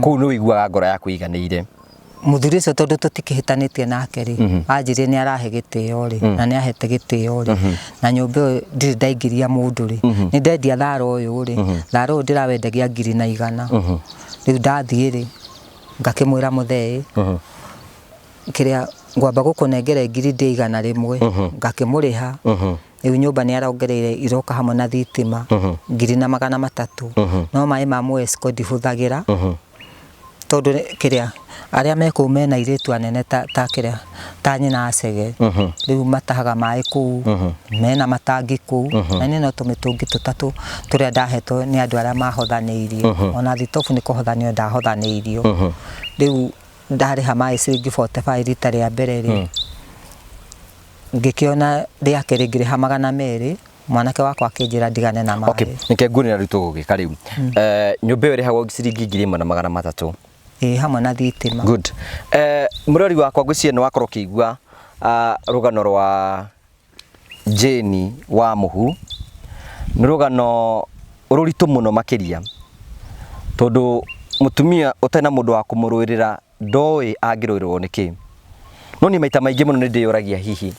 Kũu nĩ ũiguaga ngoro yaku ĩiganĩire? Mũthuri ũcio tondũ tũtikĩhĩtanĩtie nake rĩ, anjĩrire nĩ arahe gĩtĩo rĩ, na nĩ ahete gĩtĩo rĩ, na nyũmba ĩyo ndirĩ ndaingĩria mũndũ rĩ, nĩ ndendia thara ũyũ rĩ, thara ũyũ ndĩrawendagia 1,100. Rĩu ndathiĩ rĩ, ngakĩmwĩra mũthee, kĩrĩa ngwamba gũkũnengere 1,100, ngakĩmũrĩha. Rĩu nyũmba nĩ arongereire iroka hamwe na thitima 1,300, no maĩ ma Muesco ndihũthagĩra tondũ kĩrĩa arĩa me kũu mena airĩtu anene ta kĩrĩa ta nyina Acege, rĩu matahaga maĩ kũu, mena matangi kũu, na niĩ no tũmĩtũngi tũtatũ tũrĩa ndahetwo nĩ andũ arĩa mahothanĩirie, ona thitobu nĩ kũhothanio ndahothanĩirio. Rĩu ndarĩha maĩ ciringi 45 rita rĩa mbere rĩ, ngĩkĩona rĩa kerĩ ngĩrĩha 200, mwanake wakwa akĩnjĩra ndigane na maĩ. Okay, nĩke nguonera rĩu tũgũgĩka rĩu. Nyũmba ĩyo ĩrĩhagwo ciringi 1,300. Ĩĩ, hamwe na thitima. Good. Mũrori wakwa ngwĩciria nĩ wakorwo ũkĩigua rũgano rwa Jane wa Mũhu. Nĩ rũgano rũritũ mũno makĩria, tondũ mũtumia ũtarĩ na mũndũ wa kũmũrũĩrĩra ndoĩ angĩrũĩrĩrwo nĩ kĩ. No niĩ maita maingĩ mũno nĩ ndĩyũragia hihi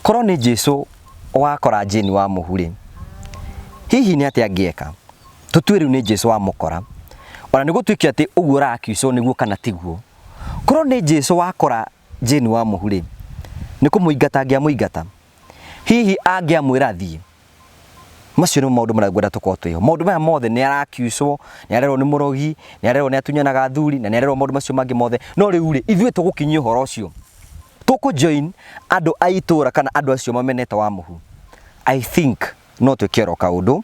korwo nĩ Jesu wakora Jane wa Mũhu rĩ, hihi nĩ atĩa angĩeka? Tũtue rĩu nĩ Jesu wamũkora, ona nĩ gũtuĩke atĩ ũguo ũrakiucwo nĩguo kana tiguo. Korwo nĩ Jesu wakora Jane wa Mũhu rĩ, nĩ kũmũingata angĩamũingata? Hihi angĩamwĩra thiĩ? Macio nĩmo maũndũ marĩa ngwenda tũkorwo twĩho. Maũndũ maya mothe nĩ arakiucwo, nĩ arerwo nĩ mũrogi, nĩ arerwo nĩ atunyanaga athuri, na nĩ arerwo maũndũ macio mangĩ mothe. No rĩu rĩ, ithuĩ tũgũkinyia ũhoro ũcio. Tũkũ join andũ a itũra kana andũ acio mamenete Wamuhu. I think no twĩke oro kaũndũ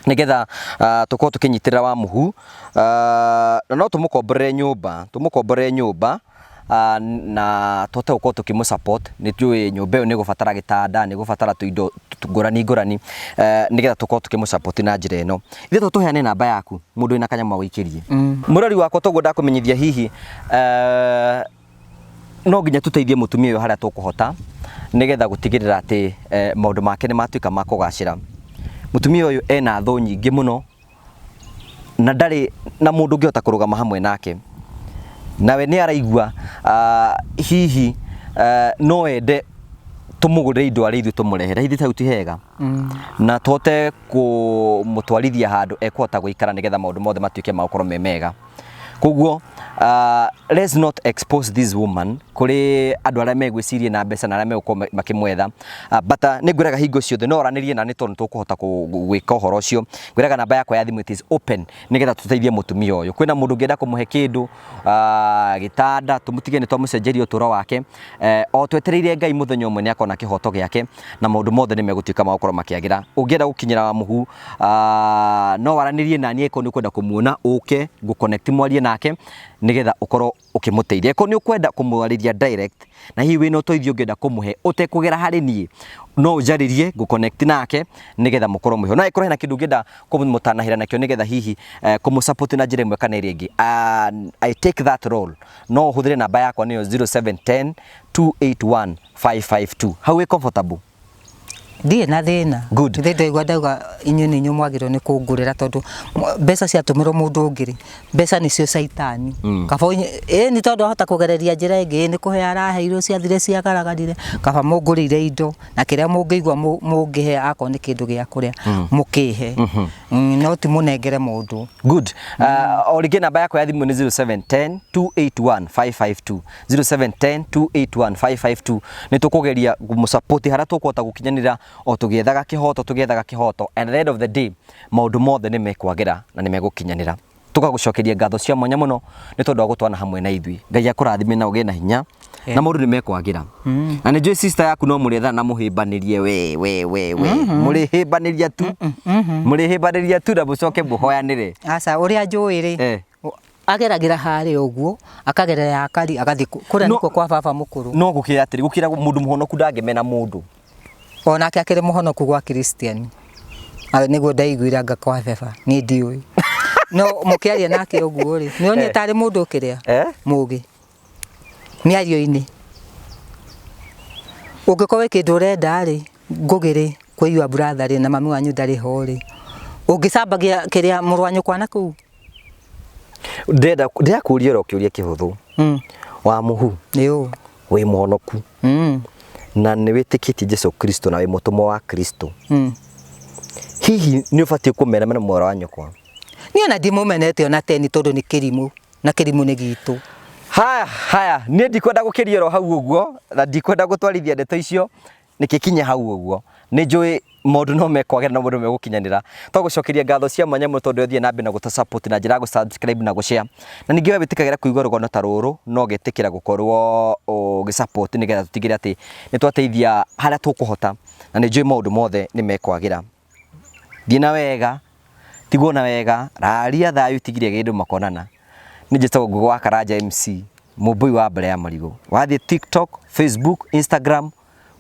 nĩgetha tũkorwo tũkĩnyitĩrĩra Wamuhu, na no tũmũkomborere nyũmba, tũmũkomborere nyũmba na tũhote gũkorwo tũkĩmũ support. Nĩ tũĩ nyũmba ĩyo nĩ ĩgũbatara gĩtanda, nĩ ĩgũbatara tũindo ngũrani ngũrani, nĩgetha tũkorwo tũkĩmũ support na njĩra ĩno. Ithuĩ to tũheane namba yaku mũndũ wĩna kanyamũ agũikĩrie. Mũrori wakwa toguo ndakũmenyithia hihi no nginya tũteithie mũtumia ũyũ harĩa tũkũhota nĩgetha gũtigĩrĩra atĩ maũndũ make nĩ matuĩka ma kũgacĩra. Mũtumia ũyũ ena thũ nyingĩ mũno na ndarĩ na mũndũ ũngĩhota kũrũgama hamwe nake. Nawe nĩ araigua hihi no ende tũmũgũrĩre indo arĩ ithuĩ tũmũrehere. Hihi hau ti hega? Na tũhote kũmũtwarithia handũ ekũhota gũikara nĩgetha maũndũ mothe matuĩke ma gũkorwo me mega. Koguo let's not expose this woman kũrĩ andũ arĩa megwĩciria na mbeca na arĩa megũkorwo makĩmwetha. But nĩ ngwĩraga hingo ciothe no aranĩrie na nĩ tondũ nĩ tũkũhota gwĩka ũhoro ũcio. Ngwĩraga namba yakwa ya thimũ it is open nĩgetha tũteithie mũtumia ũyũ. Kwĩna mũndũ ũngĩenda kũmũhe kĩndũ, gĩtanda, tũmũtige nĩ twamũcenjeria ũtũro wake. O twetereire Ngai mũthenya ũmwe nĩ akona kĩhoto gĩake na maũndũ mothe nĩ megũtuĩka ma gũkorwo makĩagĩra. Ũngĩenda gũkinyĩra Wamuhu, no waranĩrie naniĩ angĩkorwo nĩ ũkwenda kũmuona, ũke ngũ connect mwarie nake nĩgetha ũkorwo ũkĩmũteithia. Angĩkorwo nĩ ũkwenda kũmwarĩria direct na hihi wĩna ũteithio ũngĩenda kũmũhe ũtekũgera harĩ niĩ, no ũnjarĩrie ngũ connect nake nĩgetha mũkorwo mwĩho. No angĩkorwo hena kĩndũ ũngĩenda kũmũtanahĩra nakĩo nĩgetha hihi kũmũ support na njĩra ĩmwe kana ĩrĩa ĩngĩ, I take that role. No ũhũthĩre namba yakwa nĩyo 0710 281 552. Hau wĩ comfortable? Ndirĩ na thĩna. Good. Githĩ ndaigua ndauga inyuĩ nĩ inyuĩ mwagĩrĩirwo nĩ kũngũrĩra tondũ mbeca ciatũmĩrwo mũndũ ũngĩ rĩ, mbeca nĩcio caitani. Kaba ĩĩ nĩ tondũ ahota kũgereria njĩra ĩngĩ, ĩĩ nĩ kũhe araheirwo ciathire ciagaragarire, kaba mũngũrĩire indo na kĩrĩa mũngĩigua mũngĩhe akorwo nĩ kĩndũ gĩa kũrĩa mũkĩhe. No ti mũnengere mũndũ. Good. O rĩngĩ namba yakwa ya thimũ nĩ 0710 281 552. 0710 281 552. Nĩ tũkũgeria kũmũsupport harĩa tũkũhota gũkinyanĩra o tũgĩethaga kĩhoto, tũgĩethaga kĩhoto. And at the end of the day, maũndũ mothe nĩ mekwagĩra na nĩ megũkinyanĩra. Tũgagũcokeria ngatho cia mwanya mũno nĩ tondũ wa gũtwana hamwe na ithuĩ. Ngai akũrathime na ũgĩe na hinya na maũndũ nĩ mekwagĩra. Na nĩ njũĩ sister yaku no mũrĩethana na mũhĩmbanĩrie we we we we. Mũrĩhĩmbanĩria tu. Mũrĩhĩmbanĩria tu na mũcoke mũhoyanĩre. Aca, ũrĩa njũĩ rĩ, ageragĩra harĩa ũguo, akagerera ya kari, agathiĩ kũrĩa nĩkuo kwa baba mũkũrũ. No gũkĩra atĩrĩ, gũkĩra mũndũ mũhonoku ndangĩmena mũndũ. Onake akĩrĩ mũhonoku gwa Christian. Nĩguo ndaiguire anga kwa beba, niĩ ndiũĩ. No mũkĩaria nake ũguo rĩ, nĩ onire tarĩ mũndũ ũkĩrĩa mũgĩ mĩario-inĩ. Ũngĩkorwo wĩ kĩndũ ũrenda rĩ, Ngũgĩ rĩ, kwĩ your brother rĩ, na mami wanyu ndarĩ ho rĩ, ũngĩcambagia kĩrĩa mũrũ wa nyũkwa na kũu? Ndĩrenda ndĩrakũria oro kĩũria kĩhũthũ. Wa mũhu. Nĩ ũũ. Wĩ mũhonoku. Na nĩ wĩtĩkĩtie Jesu Kristo na wĩ mũtũmwo wa Kristo. Hihi nĩ ũbatiĩ kũmena mwarĩ wa nyũkwa? Niĩ ona ndimũmenete ona teni tondũ nĩ kĩrimũ na kĩrimũ nĩ gitũ. Haya, haya, niĩ ndikwenda gũkĩria oro hau ũguo na ndikwenda gũtwarithia ndeto icio nĩkĩ kinye hau ũguo. Nĩ njũĩ maũndũ no mekwagĩra na maũndũ megũkinyanĩra. Twagũcokeria ngatho cia mwanya mũno tondũ ũthiĩ na mbere na gũtũ support na njĩra ya gũ subscribe na gũ share. Na ningĩ we wĩtĩkagĩra kũigua rũgano ta rũrũ no ũgetĩkĩra gũkorwo ũgĩ support nĩgetha tũtigĩrĩre atĩ nĩ twateithia harĩa tũkũhota na nĩ njũĩ maũndũ mothe nĩ mekwagĩra. Thiĩ na wega, tigwo na wega, raria thayũ tigire kĩndũ makonana. Niĩ njĩtagwo Ngũgĩ wa Karanja MC, mũmbũi wa mbere ya marigũ. Wathiĩ TikTok, Facebook, Instagram,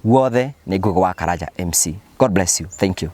guothe nĩ Ngũgĩ wa Karanja MC. God bless you. Thank you.